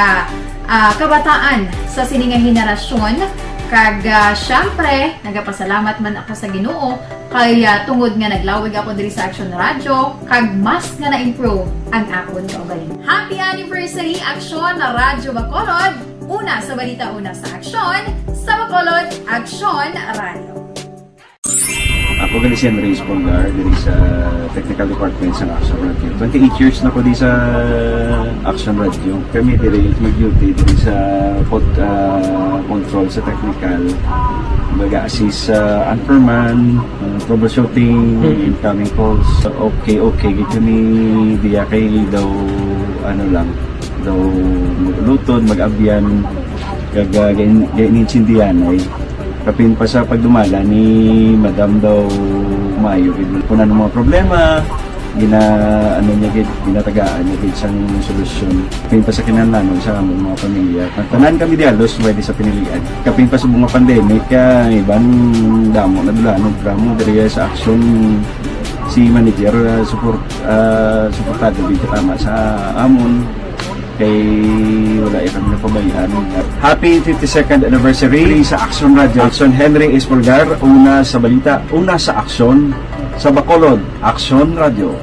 ah, kabataan sa sini nga henerasyon. Kag, ah, siyempre, nagapasalamat man ako sa Ginoo kay, ah, tungod nga naglawig ako diri sa Aksyon Radyo, kag mas nga na-improve ang akon kaugalingon. Happy anniversary, Aksyon na Radyo Bacolod! Una sa balita, una sa aksyon, sa Bacolod, Aksyon Radyo. Ako gali si Henry Espolgar, diri sa Technical Department sa Aksyon Radyo. Twenty-eight years na ko di sa Aksyon Radyo. Kami diri mag-duty diri sa pod-, ah, control sa technical. Mag-assist sa anchorman, ah, troubleshooting, Mm. incoming calls. Okay, okay, gid kami diya kay daw, ano lang, daw mag-ulutod, mag-abyan, kag, ah, gain-, gain-, gaintindihan ay. Kapin pa sa pagdumala ni Madam daw maayo gid. Kung ano mga problema, gina-, ano niya gid, ginatagaan niya gid sang solusyon. Kapin pa sa kinahanglanon sa among mga pamilya. Tanan kami dialos, pwede sa pinilian. Kapin pa sa mga pandemic, ah, iban damo na dula, ano, drama diri sa action si manager, ah, support, ah, suportado gid tama sa amon. Kay wala ya kami napabayaan. Happy fifty-second anniversary sa Action Radio. Action Henry Espolgar, una sa balita, una sa aksyon, sa Bacolod, Action Radio.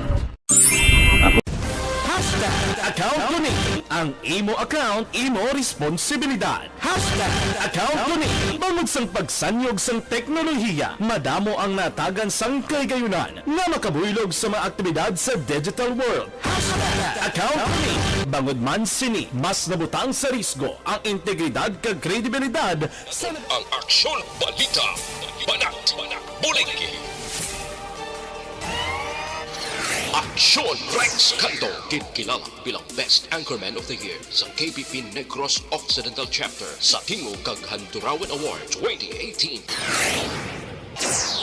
Hashtag account ko ni. Ang imo account, imo responsibilidad. Hashtag account ko ni. Bangod sang pagsanyog sang teknolohiya, madamo ang natagan sang kaligayunan nga makabuylog sa mga aktibidad sa digital world. Hashtag account ko ni. Bangod man sini, mas nabutang sa risgo ang integridad kag kredibilidad sa ang aksyon balita. Banat, bulig. Aksyon Rex Canto, ginkilala bilang Best Anchorman of the Year sa K P P Negros Occidental Chapter sa Tingog kag Handurawan Award twenty eighteen.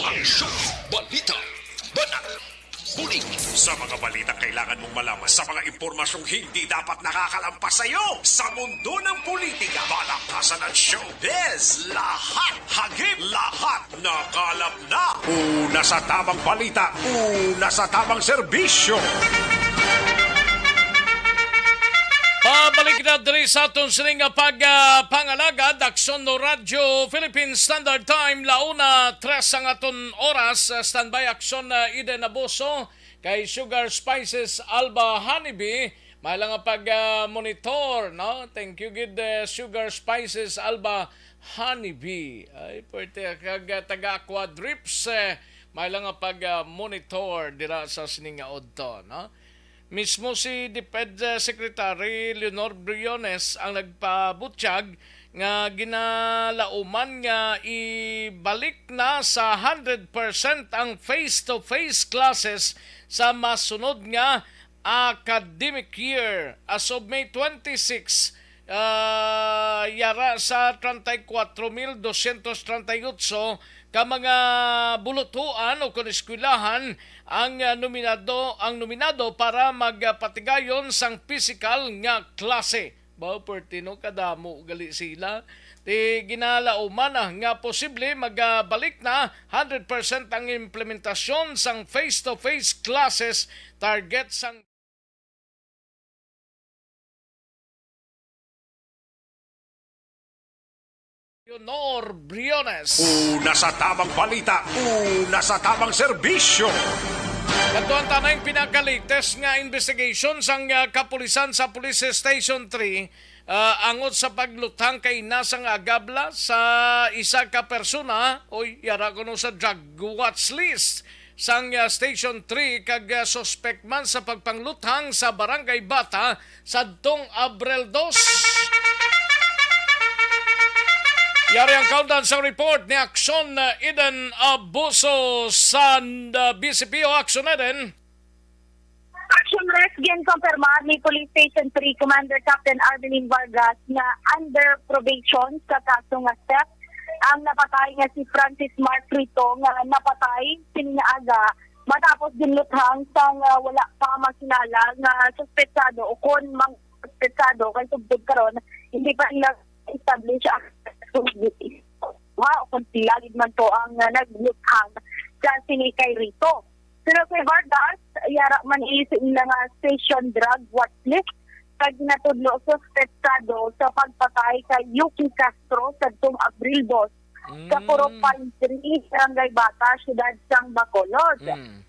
Aksyon, balita, banat, bulig. Sa mga balitang kailangan mong malaman, sa mga impormasyong hindi dapat nakakalampas sa iyo, sa mundo ng politika, balakasan at showbiz, lahat, hagip, lahat, nakalap na. Una sa tamang balita, una sa tamang serbisyo. Pabalik na diri sa aton sini nga pag, ah, pangalagad, Aksyon no Radyo Philippine Standard Time, la una tres ang aton oras. Ah, standby, Aksyon, ah, Eden Abuso, kay Sugar Spices Alba Honeybee. May lang nga pag, ah, monitor, no? Thank you gid, eh, Sugar Spices Alba Honeybee. Ay, pwerte kag, ah, taga Aqua Drips, eh, may lang nga pag, ah, monitor dira sa sining nga udto, no? Mismo si DepEd, ah, Secretary Leonor Briones ang nagpabutyag nga ginalauman nga ibalik na sa hundred percent ang face-to-face classes sa masunod nga academic year. As of May twenty-six, ah, yara sa treinta y cuatro mil doscientos treinta y ocho ka mga bulutuan o kon eskwelahan ang, ah, nominado, ang nominado para magpatigayon sang pisikal nga klase. Ba, perti, no? Kadamo gali sila. Ti ginalauman na nga posible magabalik na hundred percent ang implementasyon sang face-to-face classes target sang Leonor Briones. Una sa tamang balita, una sa tamang serbisyo. Kadtuan ta na ang pinaka-latest nga investigation sang, ah, kapulisan sa Police Station three, ah, angot sa pagluthang kay nasa nga agabla sa isa ka persona, oy, yara kuno sa drug watch list sang, ah, Station three kag, ah, suspek man sa pagpangluthang sa Barangay Bata sadtong Abril dos. Yari ang kaundan sa report ni Aksyon, ah, Eden Abuso sa, ah, B C P O. Aksyon, Eden. Action Rescue, ginkonfirmar ni Police Station three Commander Captain Armelin Vargas nga under probation sa kaso nga theft ang napatay nga si Francis Mark Rito nga napatay sining aga matapos ginluthang sang, ah, wala pa makilala nga suspetsado o kon mga suspetsado kay tubtob karon hindi pa nila establish ang ha o kung sila gid man to ang, ah, nagluthang sa sini kay Rito. Pero kay Vargas, yara man ini sa ila nga station drug watch list, kag ginatudlo suspetsado sa pagpatay kay Yuki Castro sadtong Abril dos sa Mm. Purok Pine Tree, Barangay Bata, Siyudad sang Bacolod. Mm.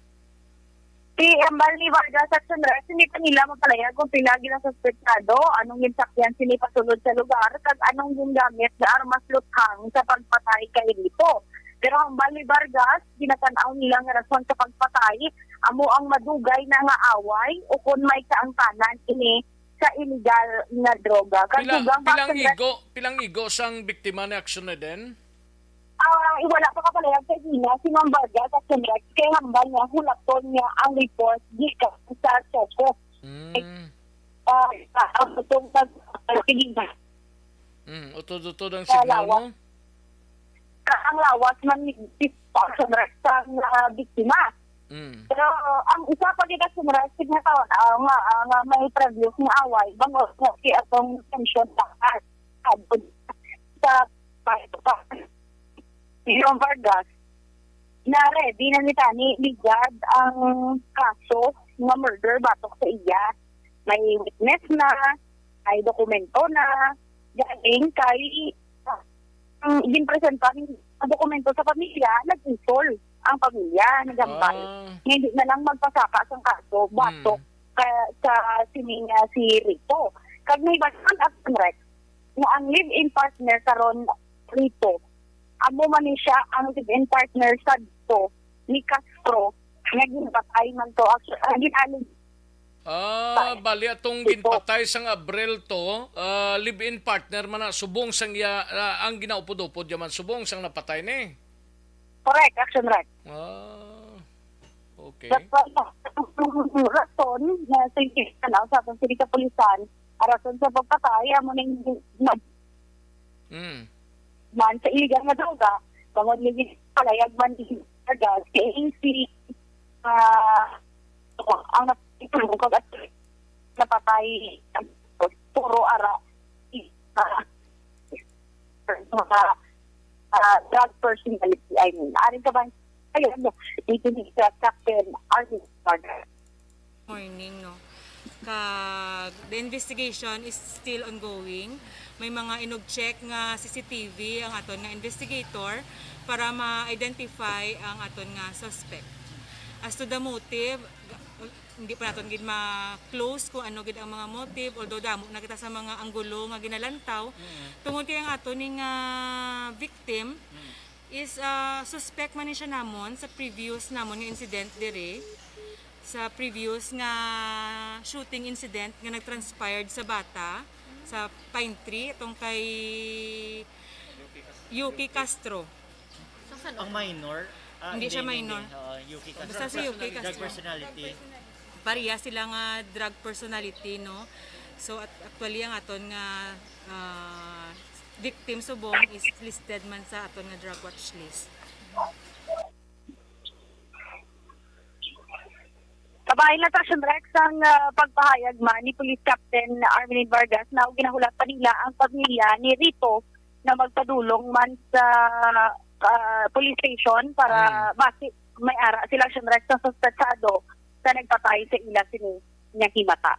Ti hambal ni Vargas, Action Rex, hindi pa nila mapalaya kung pila gid ang suspetsado, anong ginsakyan sini pasulod sa lugar, kag anong gingamit nga armas luthang sa pagpatay kay Rito. Pero hambal ni Vargas, ginatan-aw nila nga rason sa pagpatay amo ang madugay na nga away o kon may kaangtanan ini sa iligal nga droga. Kag Pila, dugang pilang Action Rex, igo, pilang igo sang biktima ni Action Eden? Ah, wala pa kapalayag sa Gina si Ma'am Vargas at Sumrex kay hambal nga hulaton niya ang report gikan sa Soco. Mm. Ah, ah, ang butong nag-, ah, sige na. Mm, utod-utod ang Sa signal lawas. mo. Ka-, ang lawas man ni Sumrex sa, ah, biktima. Mm. Pero ang isa pa gid sa Sumrex, signatawan, ah, nga, ah, nga may previous nga away, bangod nga si atong tension sa sa Leon Vargas, na ready na ni tani ligad ang kaso nga murder batok sa iya. May witness na, may dokumento na, galing kay, ang ginpresenta ang dokumento sa pamilya, nag-isol ang pamilya, nagambal. Ah. Nga hindi na lang magpasaka sang kaso, batok Mm. ka, sa sining, ah, si Rito. Kag may basan at correct nga ang live-in partner karon Rito, amo man ni siya ang live-in partner sadto ni Castro nga ginpatay man to, actu-, ah, ginalig Ah, Patay. bali atong Rito. ginpatay sang Abril to, ah, live-in partner man na, subong sang iya, ah, ang ginaupod-upod yaman, subong sang napatay ni. Correct, Action Rex. Ah. Okay. That's why, ang rason na sa investigasyon sa atong sini kapulisan, ang rason sa pagpatay, amo ning nag-, Mm. man sa illegal nga droga, tungod ni palayag man ni Vargas, kay si, ah, ang nap-, kag at napatay, puro ara, ah, mga, ah, drug personality, I mean. Aring kabahin, ayun, dito ni sa Captain Arvin Vargas. Morning, no? Kag the investigation is still ongoing. May mga inug-check nga C C T V ang aton nga investigator para ma-identify ang aton nga suspect. As to the motive, ga-, hindi pa naton gid ma-close kung ano gid ang mga motive, although damo na kita sa mga anggulo nga ginalantaw. Mm. Tungod kay ang aton ni nga victim Mm. is, ah, suspect man ni siya namon sa previous namon nga incident diri, sa previous nga shooting incident nga nag-transpired sa bata, sa Pine Tree, itong kay Yuki Castro. Ang minor? Ah, Hindi siya minor. Oo, Yuki Castro. Basta si Yuki Castro. Drug personality. Pareha sila nga drug personality, no? So, at, actually, ang aton nga, ah, victim subong is listed man sa aton nga drug watch list. Kabahin lang sa Action Rex ang, ah, pagpahayag man ni Police Captain Armelin Vargas na ginahulat pa nila ang pamilya ni Rito na magpadulong man sa, ah, police station para Mm. basi may ara sila, Action Rex, sa suspetsado sa nagpatay sa ila sini nga himata.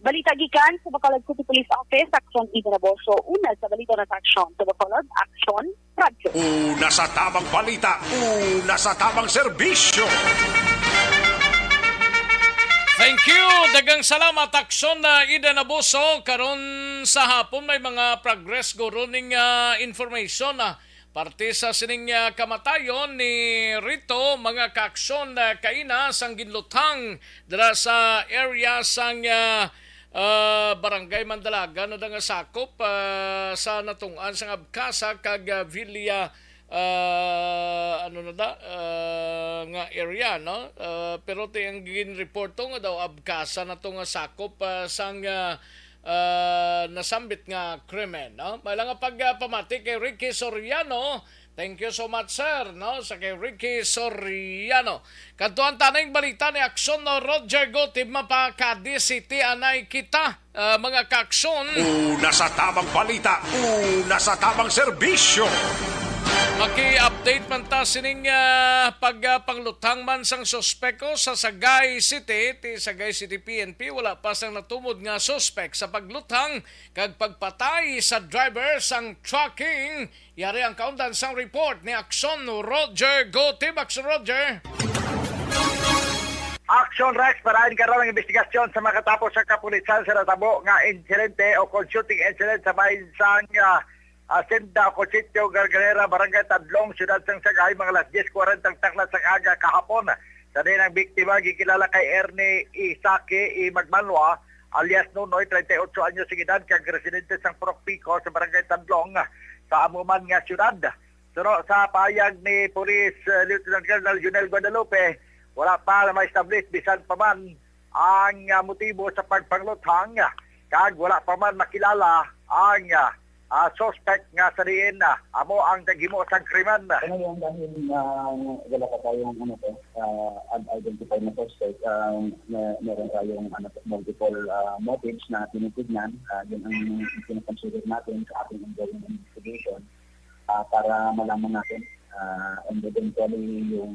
Balita gikan sa Bacolod City Police Office, Action Ida Naboso. Una sa balita na sa Action sa Bacolod, Action Radyo. Una sa tamang balita, una sa tamang serbisyo. Thank you. Daghang salamat, Action na Ida Naboso. Karon sa hapon may mga progress guro ning, ah, information, ah, parte sa sining, ah, kamatayon ni Rito, mga ka-Action, ah, kaina sang ginluthang dira sa area sang, ah, ah, Barangay Mandalaga na da nga sakop, ah, sa natungtong sang Abcasa kag, ah, Villa, ah, ano na da, ah, nga area, no? Ah, pero ti ang ginreporto nga daw Abcasa na to nga sakop, ah, sang, ah, ah, nasambit nga krimen, no? May lang nga pagpamati kay Ricky Soriano. Thank you so much, sir, no? Sa kay Ricky Soriano. Kadtuan ta ning balita ni Action, no? Roger Gotib, mapa-Cadiz City anay kita, ah, mga ka-Action. Una sa tamang balita, una sa tamang serbisyo. Maki-update man ta sining, ah, pag, ah, pangluthang man sang suspek, o, sa Sagay City, ti Sagay City P N P, wala pa sang natumod nga suspek sa pagluthang kag pagpatay sa driver sang trucking. Yari ang kaundan sang report ni Action Roger Gotib. Action Roger. Action Rex, parahin karon ang investigasyon sa makatapos sa kapulisan sa natabo nga insidente o kon shooting incident sa bahin sang, ah, ah, Senda o kon Sitio Garganera, Barangay Tadlong, Siyudad sang Sagay, mga alas diyes kwarenta ang takna sang aga kahapon. Sa diin ang biktima gikilala kay Ernie Isaki I. Magmanwa, alias Nonoy, treinta y ocho anyos ang edad, kag residente sang Purok Pico sa Barangay Tadlong, sa amo man nga siyudad. Suno sa pahayag ni Police, eh, Lieutenant Colonel Junel Guadalupe, wala pa na ma-establish bisan pa man ang, ah, motibo sa pagpangluthang, kag wala pa man makilala ang, ah, ah, suspect nga sa diin, ah, amo ang naghimo sang krimen. Ano yan, dahil, ah, wala pa tayong, ano, to, ah, un-identified na suspect, ah, may-, meron tayong, ano, multiple, ah, motives na tinitignan. Ah, yun ang kinoconsider natin sa ating ongoing investigation, ah, para malaman natin, ah, and eventually yung,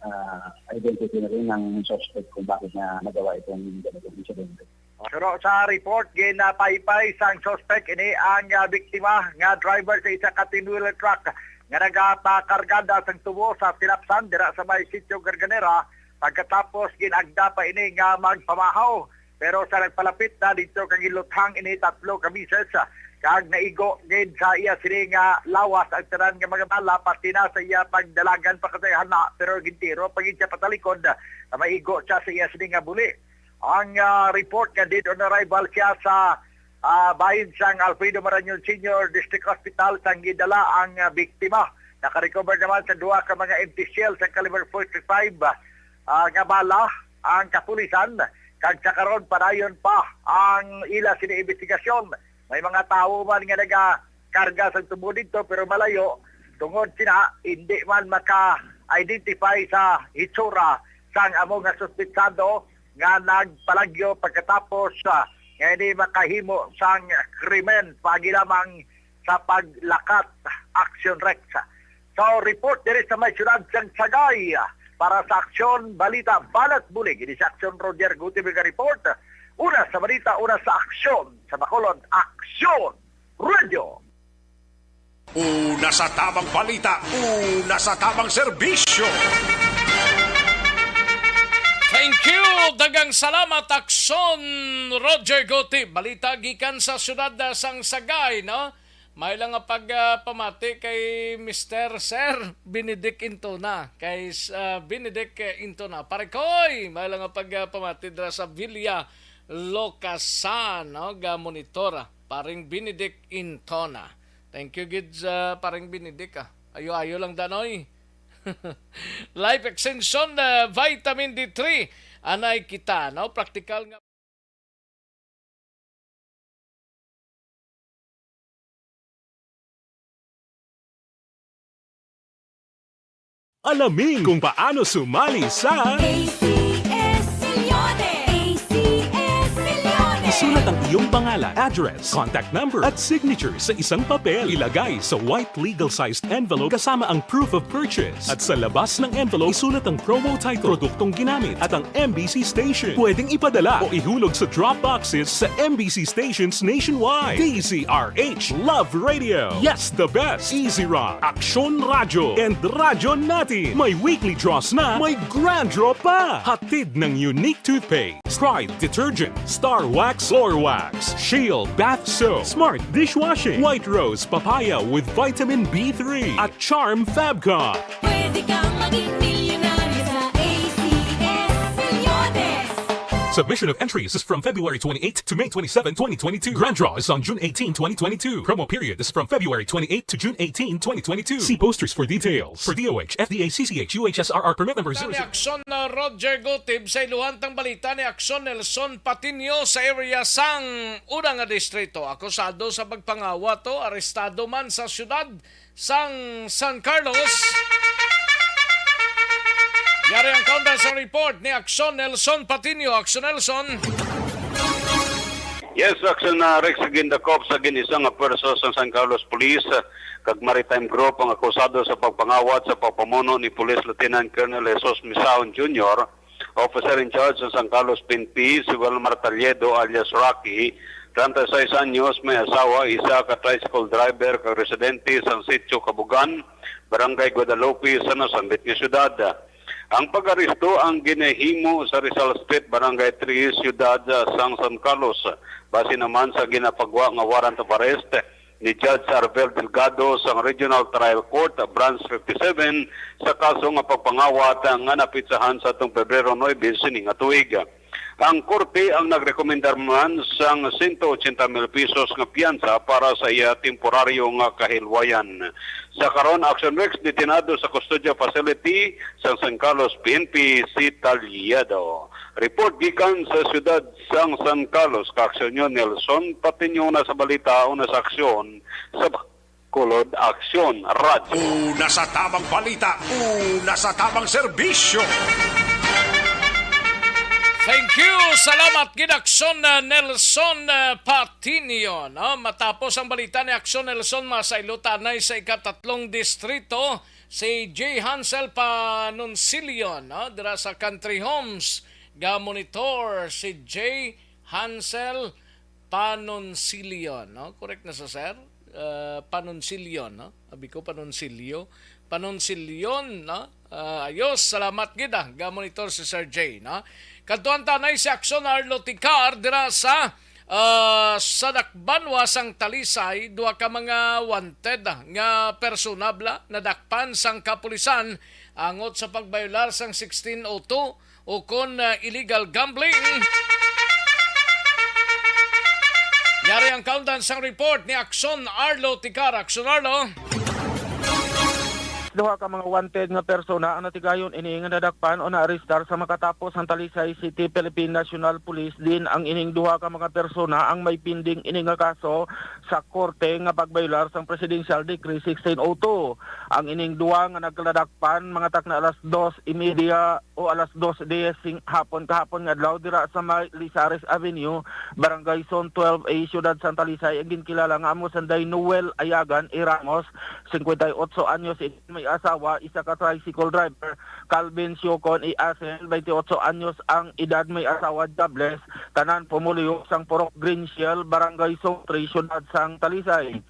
ah, identity na rin ng suspect kung bakit niya nagawa itong ganitong insidente. Pero sa report, ginapaypay sang suspect ini ang, ah, biktima nga driver sa isa ka ten-wheeler truck nga nagapakargada sang tubo sa tilapsan dira sa may Sitio Garganera pagkatapos gin-agda pa ini nga magpamahaw. Pero sa nagpalapit na didto kag giluthang ini tatlo ka beses, ah, kag naigo gid sa iya sini nga lawas ang tanan nga mga bala, pati na sa iya pagdalagan pa katayhana, pero gintiro pa gid siya patalikod, ah, na maigo siya sa iya sini nga buli. Ang, ah, report nga dead on arrival siya sa, ah, bahin sang Alfredo Marañon Senior District Hospital sang gidala ang, ah, biktima. Nakarecover naman sa duha ka mga empty shell sa caliber forty-five, ah, ah, nga bala ang kapulisan, kag sa karon padayon pa ang ila sini investigasyon. May mga tawo man nga nagakarga sa tubo didto pero malayo, tungod sina hindi man maka-identify sa hitsura sang amo nga suspetsado nga nagpalagyo pagkatapos, ah, nga hindi makahimo sang krimen, paagi lamang sa paglakat. Action Rex. So, report diri sa may siyudad sang Sagay para sa Aksyon Balita Balat Bulig. Ini si Aksyon Roger Gutierrez nga report. Una sa balita, una sa aksyon. Sa Bacolod, Aksyon Radio. Una sa tabang balita, una sa tabang serbisyo. Thank you. Daghang salamat, Aksyon Roger Guti. Balita gikan sa siyudad, ah, sang Sagay, no? May lang nga pag, ah, pamati kay Mister Sir Benedict Intona, kay, ah, Benedict, eh, Intona. Pare Koy, may lang nga pag, ah, pamati dira sa Villa Locasan, no? Ga monitor, ah, paring Benedict Intona. Thank you gid sa paring Benedict, ah. Ayo-ayo lang danoy. Life Extension, ah, Vitamin D three. Anay kita, no? Practical nga Alamin kung paano sumali sa A C S Milyones! A C S Milyones! Isulat ang iyong pangalan, address, contact number, at signature sa isang papel. Ilagay sa white legal-sized envelope kasama ang proof of purchase. At sa labas ng envelope, isulat ang promo title, produktong ginamit, at ang M B C station. Pwedeng ipadala o ihulog sa drop boxes sa M B C stations nationwide. D Z R H Love Radio. Yes, the best. Easy Rock, Aksyon Radyo, and Radyo Natin. May weekly draws na, may grand draw pa. Hatid ng Unique Toothpaste, Pride Detergent, Star Wax Floor Wax, Shield Bath Soap, Smart Dishwashing, White Rose Papaya with Vitamin B three, at Charm Fabcon. Pwede kang maging milyonaryo sa A C S Milyones. Submission of entries is from February twenty-eight to May twenty-seven, twenty twenty-two. Grand draw is on June eighteen, twenty twenty-two. Promo period is from February twenty-eight to June eighteen, twenty twenty-two. See posters for details. For D O H, F D A, C C H, U H S R R permit number zero zero. Ni Aksyon, uh, Roger Gutib sa iluhan tang balita ni Aksyon Nelson Patiño sa area sang una nga distrito. Akusado sa pagpangawa to, arestado man sa siyudad sang San Carlos. Yari ang kaundan sa report ni Aksyon Nelson Patiño. Aksyon Nelson. Yes, Aksyon na Rex, gindakop sa gin-isa nga pwersa sa San Carlos Police, ah, kag Maritime Group ang akusado sa pagpangawat sa pagpamuno ni Police Lieutenant Colonel Jesus Misaon Junior, Officer in Charge sa San Carlos P N P, si Wilmar Talledo alias Rocky, treinta y seis anyos, may asawa, isa ka tricycle driver kag residente sa Sitio Kabugan, Barangay Guadalupe, sa nasambit nga syudad. Ang pag-aresto ang ginahimo sa Rizal Street, Barangay three, Siyudad sang San Carlos. Base naman sa ginapagwa nga warrant of arrest ni Judge Arvel Delgado sang Regional Trial Court, Branch fifty-seven, sa kaso nga pagpangawat nga napitsahan sa atong Pebrero nuebe sini nga tuig. Ang korte ang nagrekomendar man sang sento ochenta mil pesos nga piyansa para sa iya temporaryo nga kahilwayan. Sa karon, Action Rex, detenado sa custodial facility sang San Carlos P N P si Talyado. Report gikan sa siyudad sang San Carlos, Kaaksyon Nelson Patiño na sa balita o na sa aksyon sa Bacolod Aksyon Radyo. Una sa tabang balita, una sa tabang serbisyo. Thank you. Salamat gid, Aksyon, uh, Nelson, uh, Patiño, no? Matapos ang balita ni Aksyon Nelson, masailotanay sa ikatatlong distrito si J Hansel Panunsilio, no? Dira sa Country Homes, ga monitor si J Hansel Panunsilio, no? Correct na sa, sir? Uh, Panunsilio, no? Abi ko, Panunsilio. Panunsilio, no? Uh, ayos, salamat gid, ah. Ga-monitor si Sir J, no? Kadtuan ta anay si Aksyon Arlo Ticar dira sa, uh, sa Dakbanwa sang Talisay, duha ka mga wanted, ah, nga persona bala nadakpan sang kapulisan angot sa pagbayolar sang sixteen oh two ukon, ah, illegal gambling. Yari ang kaundan sang report ni Aksyon Arlo Ticar. Aksyon Arlo. Duha ka mga wanted nga persona ang natigayon ini nga nadakpan o naarestar sa makatapos ang Talisay City Philippine National Police, din ang ining duha ka mga persona ang may pending ini nga kaso sa korte nga pagbayular sang Presidential Decree sixteen oh two. Ang ining duha nga nagkaladakpan mga takna alas dos y media o alas dos diez sing hapon kahapon nga adlaw dira sa may Lizares Avenue, Barangay Zone twelve A, Siyudad sang Talisay, ang ginkilala nga amo sanday Noel Ayagan A. Ramos, singkwenta y otso anyos, may asawa, isa ka tricycle driver, Calvin Siocon A. Asel, twenty-eight anyos ang edad, may asawa, jobless, tanan pumuluyo sang Purok Green Shell, Barangay Zone three, Siyudad sang Talisay.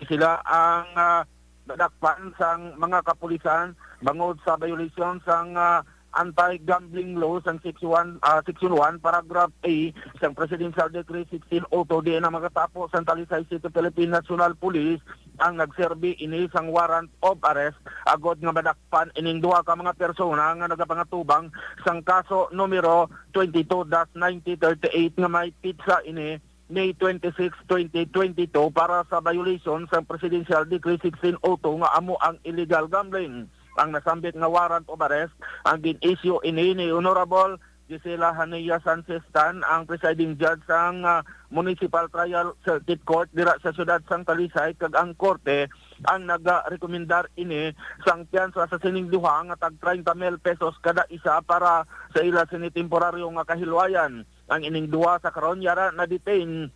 Sila ang, ah, nadakpan sang mga kapulisan bangod sa violation sang, ah, anti-gambling law sang section one, ah, section one, paragraph A sang Presidential Decree sixteen oh two, diin ang makatapo sang Talisay City Philippine National Police ang nagserbi ini sang warrant of arrest agod nga madakpan ining duha ka mga persona nga nagapangatubang sang kaso numero twenty-two dash ninety thirty-eight nga may pitsa ini May twenty-six, twenty twenty-two para sa violation sang Presidential Decree sixteen oh two nga amo ang illegal gambling. Ang nasambit nga warrant of arrest ang gin-issue ini ni Honorable Gisela Hania Sanchez Tan, ang presiding judge sang, ah, Municipal Trial Circuit Court dira sa siyudad sang Talisay, kag ang korte ang nagarekomendar ini sang piyansa sa sining duha nga tag treinta mil pesos kada isa para sa ila sini temporaryo nga kahilwayan. Ang ining duha sa karon yara na-detain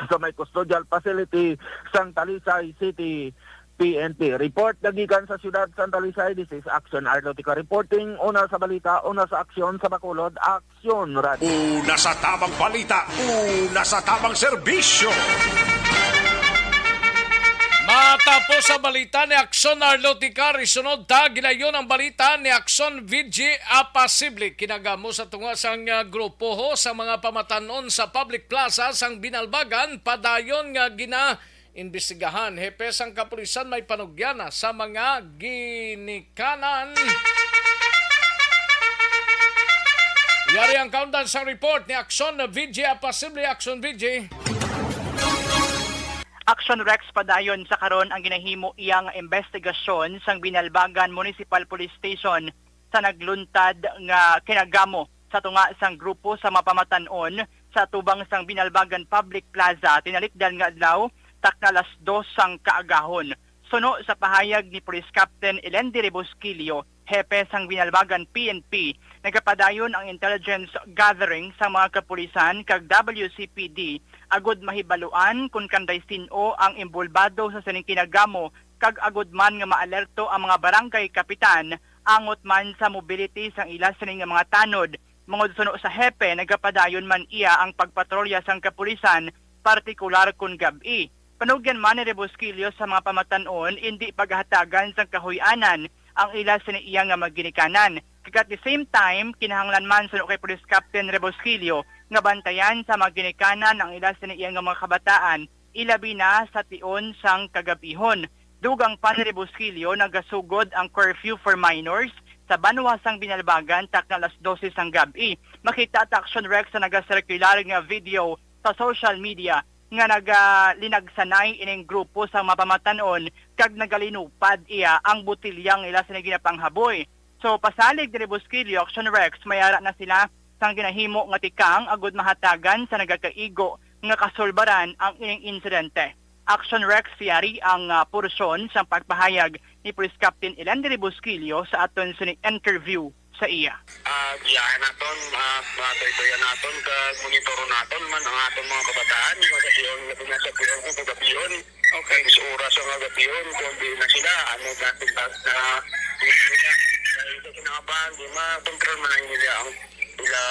sa may custodial facility sang Talisay City P N P. Report nagikan sa siyudad sang Talisay, this is Action Arlotica reporting. Una sa balita, una sa aksyon, sa Bacolod, Aksyon Radio. Una sa tamang balita, una sa tamang serbisyo. Matapos sa balita ni Aksyon Arlotica, risunod ta gilayon ang balita ni Aksyon V G Apasible. Kinagamo sa tunga sang, ah, grupo ho sa mga pamatanon sa public plaza sang Binalbagan, padayon nga gina-imbestigahan. Hepe sang kapulisan may panugyana sa mga ginikanan. Yari ang kaundan sang report ni Aksyon V G Apasible. Aksyon V G. Action Rex, padayon sa karon ang ginahimo iya nga investigasyon sang Binalbagan Municipal Police Station sa nagluntad nga kinagamo sa tunga sang grupo sa mapamatan-on sa atubang sang Binalbagan Public Plaza tinalikdan nga adlaw, takna alas dos sang kaagahon. Suno sa pahayag ni Police Captain Elendi Rebosquillo, hepe sang Binalbagan P N P, nagapadayon ang intelligence gathering sa mga kapulisan kag W C P D agud mahibaluan kon kanday sin-o ang imbolbado sa sining kinagamo kag agud man nga maalerto ang mga barangay kapitan angot man sa mobility sang ila sini nga mga tanod. Mangudsuno sa hepe, nagapadayon man iya ang pagpatrolya sang kapulisan, partikular kon gab-i. Panugyan man ni Rebosquillo sa mga pamatan-on, indi paghatagan sang kahuy-anan ang ila sini iya nga mga ginikanan. Kag at the same time, kinahanglan man suno kay Police Captain Rebosquillo nga bantayan sa mga ginikanan ang ila sini iya nga mga kabataan, ilabi na sa tion sang kagab-ihon. Dugang pa ni Rebosquillo, nagasugod ang curfew for minors sa banwa sang Binalbagan takna alas dose sang gab-i. Makita ta, Action Rex, sa nagasirkular nga video sa social media nga nagalinagsanay ining grupo sang mapamatan-on kag nagalinupad iya ang botelya nga ila sini ginapanghaboy. So, pasalig ni Rebosquillo, Action Rex, may ara na sila sang ginahimo nga tikang agud mahatagan sa nagakaigo nga kasulbaran ang ining insidente. Action Rex, yari ang, ah, porsyon sang pagpahayag ni Police Captain Elendi Rebosquillo sa aton sini interview sa iya. Ah, biyahe naton, ah, matuytoyan naton kag monitoron naton man ang aton mga kabataan, mga gabihon, labi na sa pihon kung kagabihon. Okay. Kag sa oras ang kagabihon, kung di na sila, ano natin ba na, dahil sa kinakabahan, di ma-control man ang nila ang ila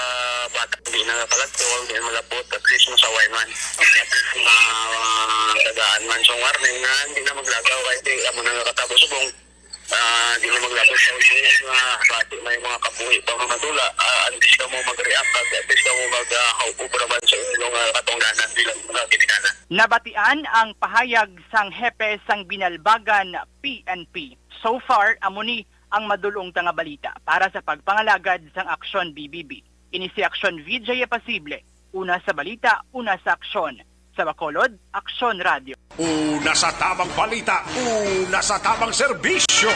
bata, di na kalagtong, di na malapot, at least masaway man. Okay. At least, ah, tagaan man sa warning na hindi na maglagaw, kay di, amo na nga katabo subong, ah, di na maglabot sa ulo nga bati may mga kabuhi pa nga madula. Ah, at least kamo mag-react, at least kamo mag, ah, obra man sa inyong, ah, katungdanan bilang mga ginikanan. Nabatian ang pahayag sang hepe sang Binalbagan P N P. So far, amo ni ang madulong ta nga balita para sa pagpangalagad sang Aksyon B B B. Ini si Aksyon V J Apasible, una sa balita, una sa aksyon. Sa Bacolod, Aksyon Radio. Una sa tamang balita, una sa tamang serbisyo.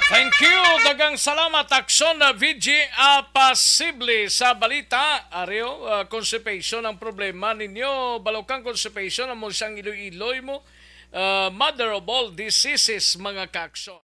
Thank you. Daghang salamat, Aksyon na V G. Apasible sa balita. Ari o, ah, constipation ang problema ninyo. Balukang constipation, amo sang iloy-iloy mo. Ah, mother of all diseases, mga ka-Aksyon.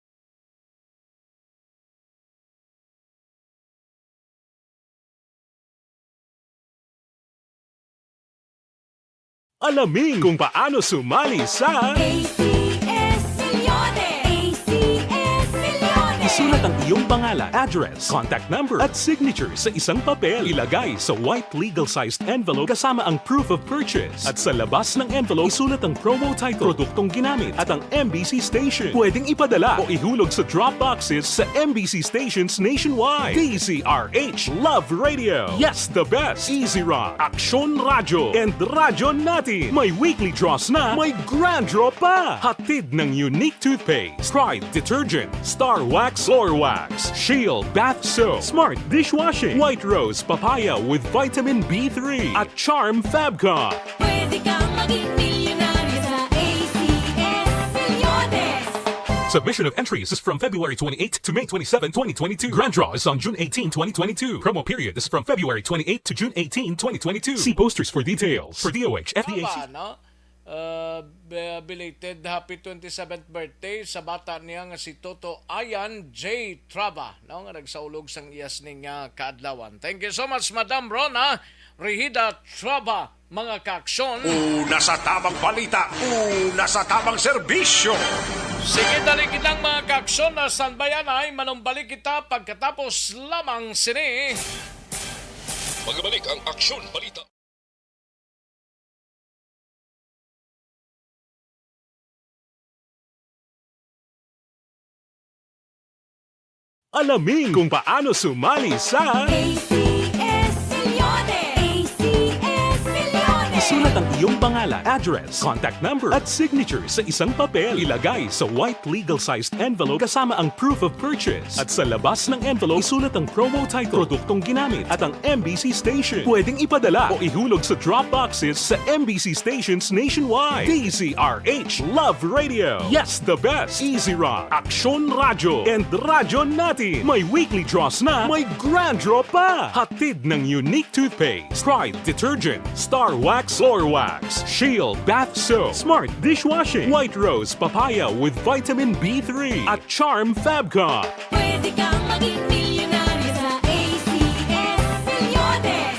Alamin kung paano sumali sa A C S Millones. A C S Millones. Isulat ang iyong pangalan, address, contact number, at signature sa isang papel. Ilagay sa white legal-sized envelope kasama ang proof of purchase. At sa labas ng envelope, isulat ang promo title, produktong ginamit, at ang M B C station. Pwedeng ipadala o ihulog sa drop boxes sa M B C stations nationwide. D Z R H Love Radio. Yes, the best. Easy Rock, Aksyon Radyo, and Radyo Natin. May weekly draws na, may grand draw pa. Hatid ng Unique Toothpaste, Pride Detergent, Star Wax, Floor Wax, Shield Bath Soap, Smart Dishwashing, White Rose Papaya with Vitamin B three, at Charm Fabcon. Pwede kang maging milyonaryo sa A C S Millones. Submission of entries is from February twenty-eighth to May twenty-seven, twenty twenty-two. Grand draw is on June eighteen, twenty twenty-two. Promo period is from February twenty-eighth to June eighteen, twenty twenty-two. See posters for details. For D O H, F D A C. Tama, no? Uh, be-, belated happy twenty-seventh birthday sa bata niya nga si Toto Ayan J Traba, no, nga nagsaulog sang iya sining, ah, kaadlawan. Thank you so much, Madam Rona Rehida Traba, mga ka-Aksyon. Una sa tamang balita, una sa tamang serbisyo. Sige, dali kitang mga ka-Aksyon, na standby anay, manumbalik kita pagkatapos lamang sini. Magbalik ang Aksyon Balita. Alamin kung paano sumali sa A C S Millones. A C S Millones. Isulat ang iyong pangalan, address, contact number, at signature sa isang papel. Ilagay sa white legal-sized envelope kasama ang proof of purchase. At sa labas ng envelope, isulat ang promo title, produktong ginamit, at ang M B C station. Pwedeng ipadala o ihulog sa drop boxes sa M B C stations nationwide. D Z R H Love Radio. Yes, the best. Easy Rock, Aksyon Radyo, and Radyo Natin. May weekly draws na, may grand draw pa. Hatid ng Unique Toothpaste, Pride Detergent, Star Wax, Floor Wax, Shield Bath Soap, Smart Dishwashing, White Rose Papaya with Vitamin B three, at Charm Fabcon. Pwede kang maging milyonaryo sa A C S Millones.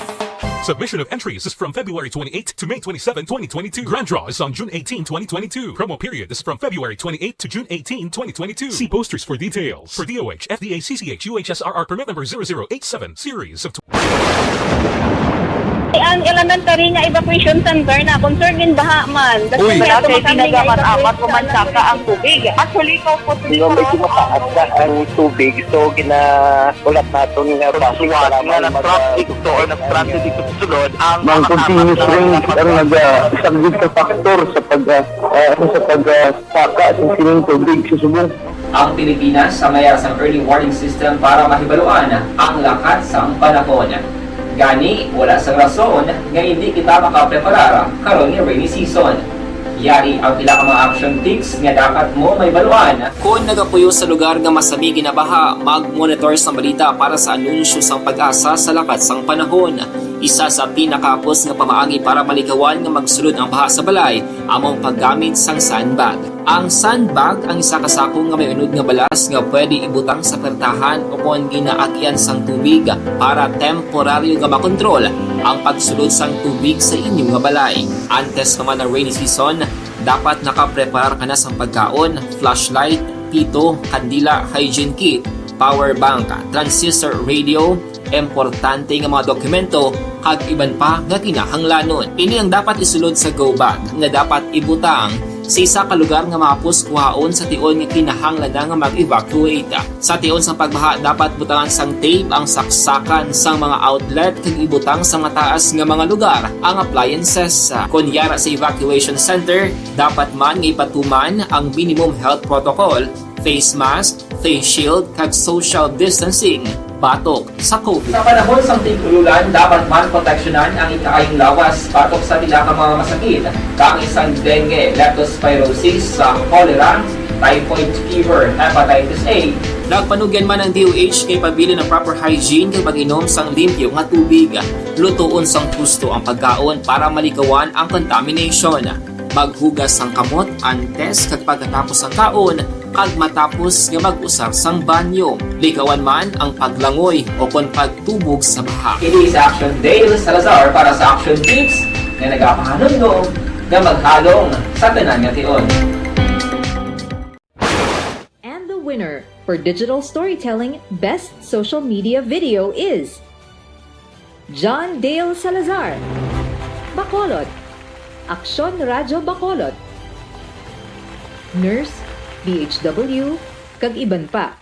Submission of entries is from February twenty-eighth to May twenty-seven, twenty twenty-two. Grand draw is on June eighteen, twenty twenty-two. Promo period is from February twenty-eighth to June eighteen, twenty twenty-two. See posters for details. For D O H, F D A C C H, U H S R R permit number zero zero eight seven, series of Ang elementary nga evacuation center na concern gin baha man. Uy. Wala kay tinaga man amat ko man saka ang tubig. Actually, ko po Yung medyo mataas na ang tubig, so ginaulat naton nga bus Suwat nga nag-traffic to or nag-transit dito sa sulod ang Mang continuous rain ang nag-, ah, isang big factor sa pag, ah, ah, sa pag, ah, saka sa sining tubig sa subong. Ang Pilipinas ang mayara sang early warning system para mahibaluan ang lakat sang panahon. Gani, wala sang rason nga hindi kita makapreparar karon nga rainy season. Yari ang pila ka mga action tips nga dapat mo mahibaluan. Kon nagapuyo sa lugar nga masami ginabaha, mag-monitor sang balita para sa anunsyo sang PAGASA sa lakat sang panahon. Isa sa pinakahapos nga pamaagi para malikawan nga magsulod ang baha sa balay amo ang paggamit sang sandbag. Ang sandbag ang isa ka sako nga may unod nga balas nga pwede ibutang sa pertahan o kon ginaagian sang tubig para temporaryo nga makontrol ang pagsulod sang tubig sa inyo nga balay. Antes pa man ang rainy season, dapat nakapreparar ka na sang pagkaon, flashlight, pito, kandila, hygiene kit, power bank, transistor radio, importante nga mga dokumento, kag iban pa nga kinahanglanon. Ini ang dapat isulod sa go bag nga dapat ibutang sa isa ka lugar nga mahapos kuhaon sa tion nga kinahanglan na nga mag-evacuate. Sa tion sang pagbaha, dapat butangan sang tape ang saksakan sang mga outlet kag ibutang sa mataas nga mga lugar ang appliances. Kon yara sa evacuation center, dapat man nga ipatuman ang minimum health protocol, face mask, face shield, kag social distancing. batok sa COVID. Sa panahon sang tig-ululan, dapat man proteksyonan ang ikaayong lawas batok sa pila ka mga masakit, kaangay sang dengue, leptospirosis, sa cholera, typhoid fever, hepatitis A. Nagpanugyan man ang D O H kay pabilin ang proper hygiene kag pag-inom sang limpyo nga tubig. Lutoon sang husto ang pagkaon para malikawan ang contamination. Maghugas sang kamot antes kag pagkatapos sang kaon, kag matapos nga mag-usar sang banyo. Likawan man ang paglangoy o kon pagtubog sa baha. Ini si Action Dale Salazar para sa Action Tips nga nagapahanumdom nga maghalong sa tanan nga tion. And the winner for digital storytelling best social media video is John Dale Salazar, Bacolod, Aksyon Radyo Bacolod, Nurse, D H W, kag iban pa.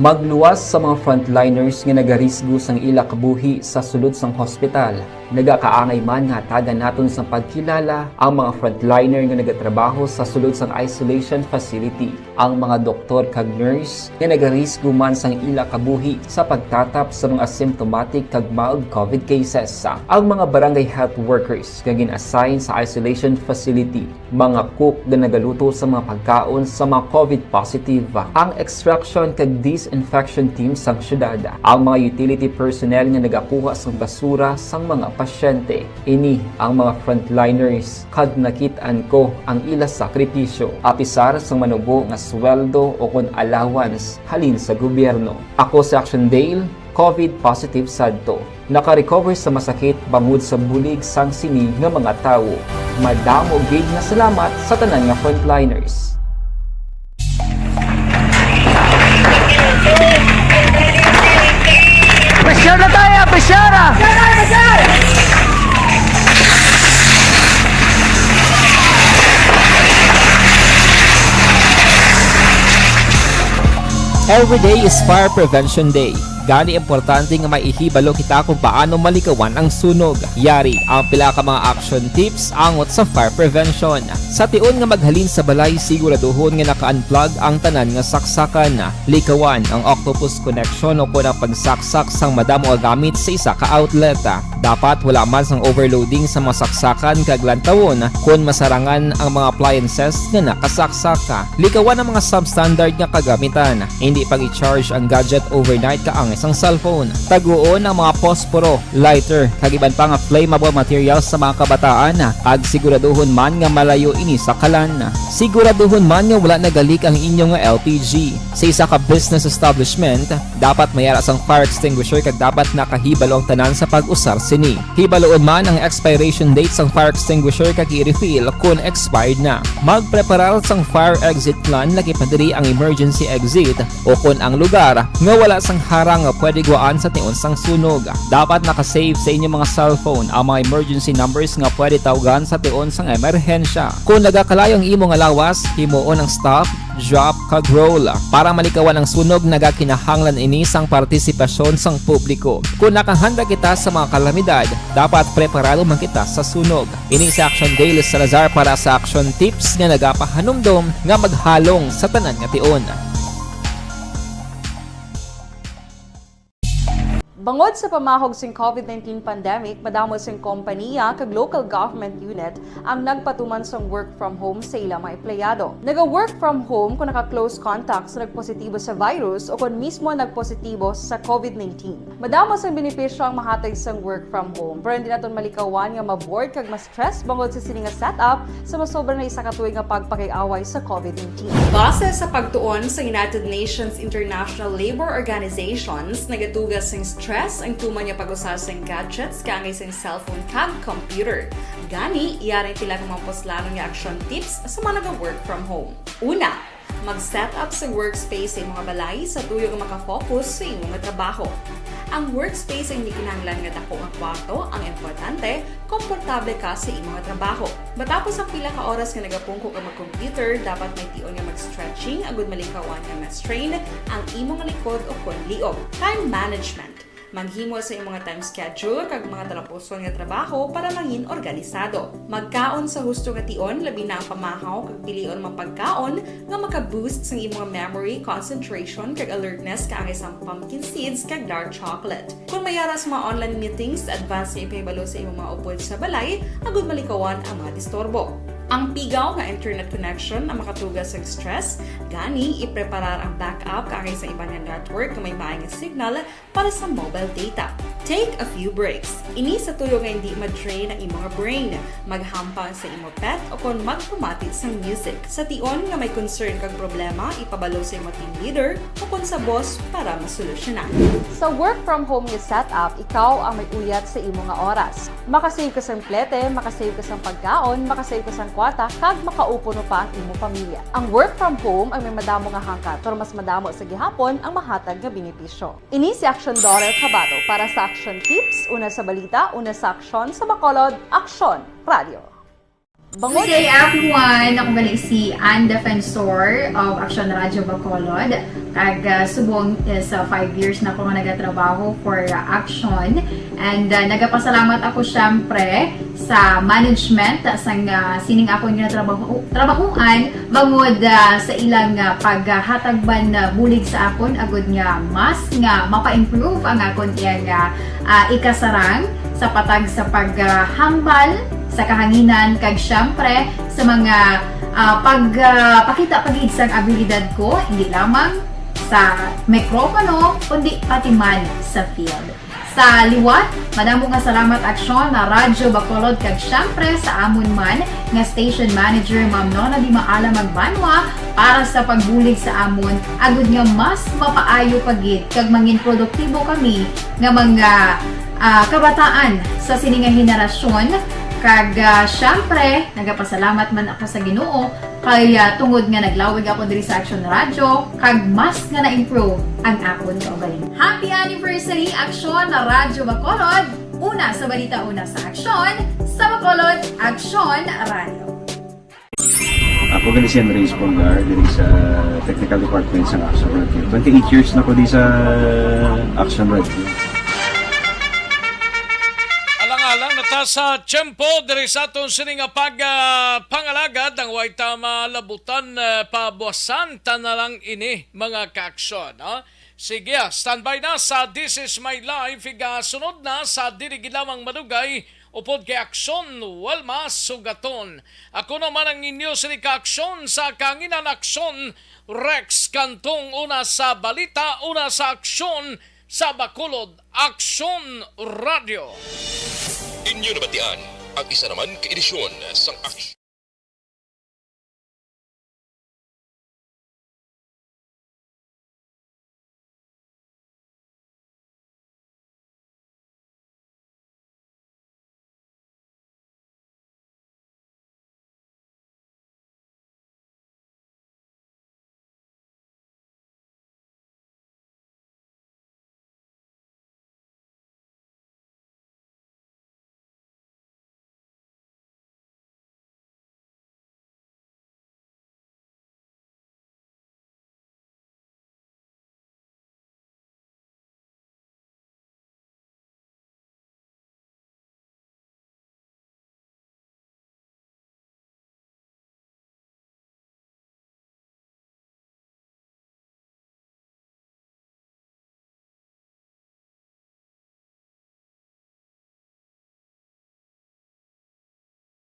Magluwas sa mga frontliners nga nagarisgo sang ila kabuhi sa sulod sang hospital. Nagakaangay man nga hatagan naton sang pagkilala ang mga frontliner nga nagatrabaho sa sulod sang isolation facility, ang mga doktor kag nurse nga nagarisgo man sang ila kabuhi sa pagtatap sa mga asymptomatic kag mild COVID cases, ang mga barangay health workers nga gin-assign sa isolation facility, mga cook nga nagaluto sa mga pagkaon sa mga COVID positive, ang extraction kag disinfection team sang syudad, ang mga utility personnel nga nagakuha sang basura sang mga pasyente. Ini ang mga frontliners kag nakit-an ko ang ila sakripisyo, apisar sang manubo nga sweldo o kon allowance halin sa gobyerno. Ako si Action Dale, COVID positive sadto. Naka-recover sa masakit bangod sa bulig sang sini nga mga tawo. Madamo gid nga salamat sa tanan nga frontliners. Pressure na tayo! Pressure! Every day is Fire Prevention Day. Gani, importante nga may ihibalo kita kung paano malikawan ang sunog. Yari ang pila ka mga action tips angot sa fire prevention. Sa tion nga maghalin sa balay, siguraduhon nga naka-unplug ang tanan nga saksakan. Likawan ang octopus connection o kon ang pagsaksak sang madamo nga gamit sa isa ka outlet. Dapat wala man sang overloading sa mga saksakan kag lantawon kon masarangan ang mga appliances nga nakasaksak. Likawan ang mga substandard nga kagamitan. Indi pag-i-charge ang gadget overnight kaangay sang cellphone. Taguon ang mga posporo, lighter, kag iban pa nga flammable materials sa mga kabataan, kag siguraduhon man nga malayo ini sa kalan. Siguraduhon man nga wala nagalik ang inyo nga L P G. Sa isa ka business establishment, dapat may ara sang fire extinguisher kag dapat nakahibalo ang tanan sa pag-usar sini. Hibaloon man ang expiration date sang fire extinguisher kag i-refill kon expired na. Magpreparar sang fire exit plan, lakip na diri ang emergency exit o kon ang lugar nga wala sang harang nga pwede gwaan sa tion sang sunog. Dapat naka-save sa inyo mga cellphone ang mga emergency numbers nga pwede tawgan sa tion sang emerhensya. Kon nagakalayo ang imo nga lawas, himuon ang stop, drop, kag roll. Para malikawan ang sunog, nagakinahanglan ini sang partisipasyon sang publiko. Kon nakahanda kita sa mga kalamidad, dapat preparado man kita sa sunog. Ini si Action Dale Salazar para sa Action Tips nga nagapahanumdom nga maghalong sa tanan nga tion. Bangod sa pamahog sing COVID nineteen pandemic, madamo sing kompaniya kag local government unit ang nagpatuman sang work from home sa ila mga empleyado. Naga-work from home kon naka-close contact sa nagpositibo sa virus o kon mismo nagpositibo sa COVID nineteen. Madamo sang benepisyo ang mahatag sang work from home, pero hindi naton malikawan nga ma-bored kag ma-stress bangod sa sini nga setup sa masobra na isa ka tuig nga pagpakig-away sa COVID nineteen. Base sa pagtuon sa United Nations International Labour Organizations, nagaduga sing stress ang tuman nga pag-usa sing gadgets kaangay sing cellphone kag computer. Gani, yari ang pila ka mga puslanon nga action tips sa mga naga-work from home. Una, mag-set up sa workspace sa imong balay sa tuyo nga maka-focus sa imo nga trabaho. Ang workspace ang hindi kinahanglan nga dako nga kwarto, ang importante, komportable ka sa imo nga trabaho. Matapos ang pila ka oras nga nagapungko ka mag-computer, dapat may tion nga mag-stretching agud malikawan nga ma-strain ang imo nga likod o kon liog. Time management. Maghimo sa imong time schedule kag mga talapuson nga trabaho para mangin organisado. Magkaon sa husto nga tion, labi na ang pamahaw kag pilion mga pagkaon nga maka-boost sang imong memory, concentration, kag alertness kaangay sang pumpkin seeds kag dark chocolate. Kung may ara sa mga online meetings, advance nga ipahibalo sa imong mga upod sa balay agud malikawan ang mga disturbo. Ang pigaw nga internet connection ang makatuga sa stress, gani ipreparar ang backup kaangay sa iban nga network nga may maay nga signal para sa mobile data. Take a few breaks. Ini sa tuyo nga hindi ma-drain ang imong brain. Maghampang sa imo pet o kon magpamati sang music. Sa tion nga may concern kag problema, ipabalo sa imo team leader o kon sa boss para masolusyonan. Sa work from home nga setup, ikaw ang may uyat sa imo nga oras. Makasave ka sang plete, makasave ka sang pagkaon, makasave ka sang kwarta, kag makaupo pa ang imo pamilya. Ang work from home ang may madamo nga hangkat, pero mas madamo sa gihapon ang mahatag nga benepisyo. Ini si Action Daughter Kabato para sa Action Tips, una sa balita, una sa aksyon, sa Bacolod, Aksyon Radio. Bangod Good day, everyone! Ako gali si Ann Defensor of Action Radio Bacolod. Kag, ah, subong is, ah, five years na ako nga nagatrabaho for, ah, Action. And, ah, nagapasalamat ako, syempre, sa management, ah, sang, ah, sining akon nga trabaho, trabahuan, bangod, ah, sa ilang, ah, paghatag man, ah, bulig sa akon, agud nga mas nga mapa-improve ang akon iyang, ah, ah, ikasarang sa patag sa paghambal sa kahanginan, kag syempre sa mga, ah, pag, ah, pakita pa gid sang abilidad ko, hindi lamang sa mikropono, kundi pati man sa field. Sa liwat, madamo nga salamat, Aksyon na Radyo Bacolod, kag syempre sa amon man nga station manager, Ma'am Nona Di Maala Magbanwa, para sa pagbulig sa amon, agud nga mas mapaayo pa gid kag mangin produktibo kami nga mga, ah, kabataan sa sini nga henerasyon. Kag, ah, syempre, nagapasalamat man ako sa Ginoo kay, ah, tungod nga naglawig ako diri sa Action Radio, kag mas nga na-improve ang akon kaugalingon. Happy anniversary, Aksyon na Radyo Bacolod! Una sa balita, una sa aksyon, sa Bacolod, Aksyon Radio. Ako gali si Andres Polgar, diri sa Technical Department sa Action Radio. Twenty-eight years na ko di sa Action Radio. Alang-alang na ta sa tiyempo diri sa aton sini nga pag, ah, pangalagad, ang way ta malabutan, ah, pabuasan ta na lang ini, mga kaaksyon, no? Sige, ah, standby na sa This Is My Life, igasunod na sa dili gid lamang madugay, upod kay Aksyon Walma Sugaton. Ako naman ang inyo sini ka Aksyon sa Kanginan, Aksyon Rex Cantong, una sa balita, una sa aksyon, sa Bacolod, Aksyon Radio. Inyo nabatian ang isa naman ka edisyon sang Aksyon.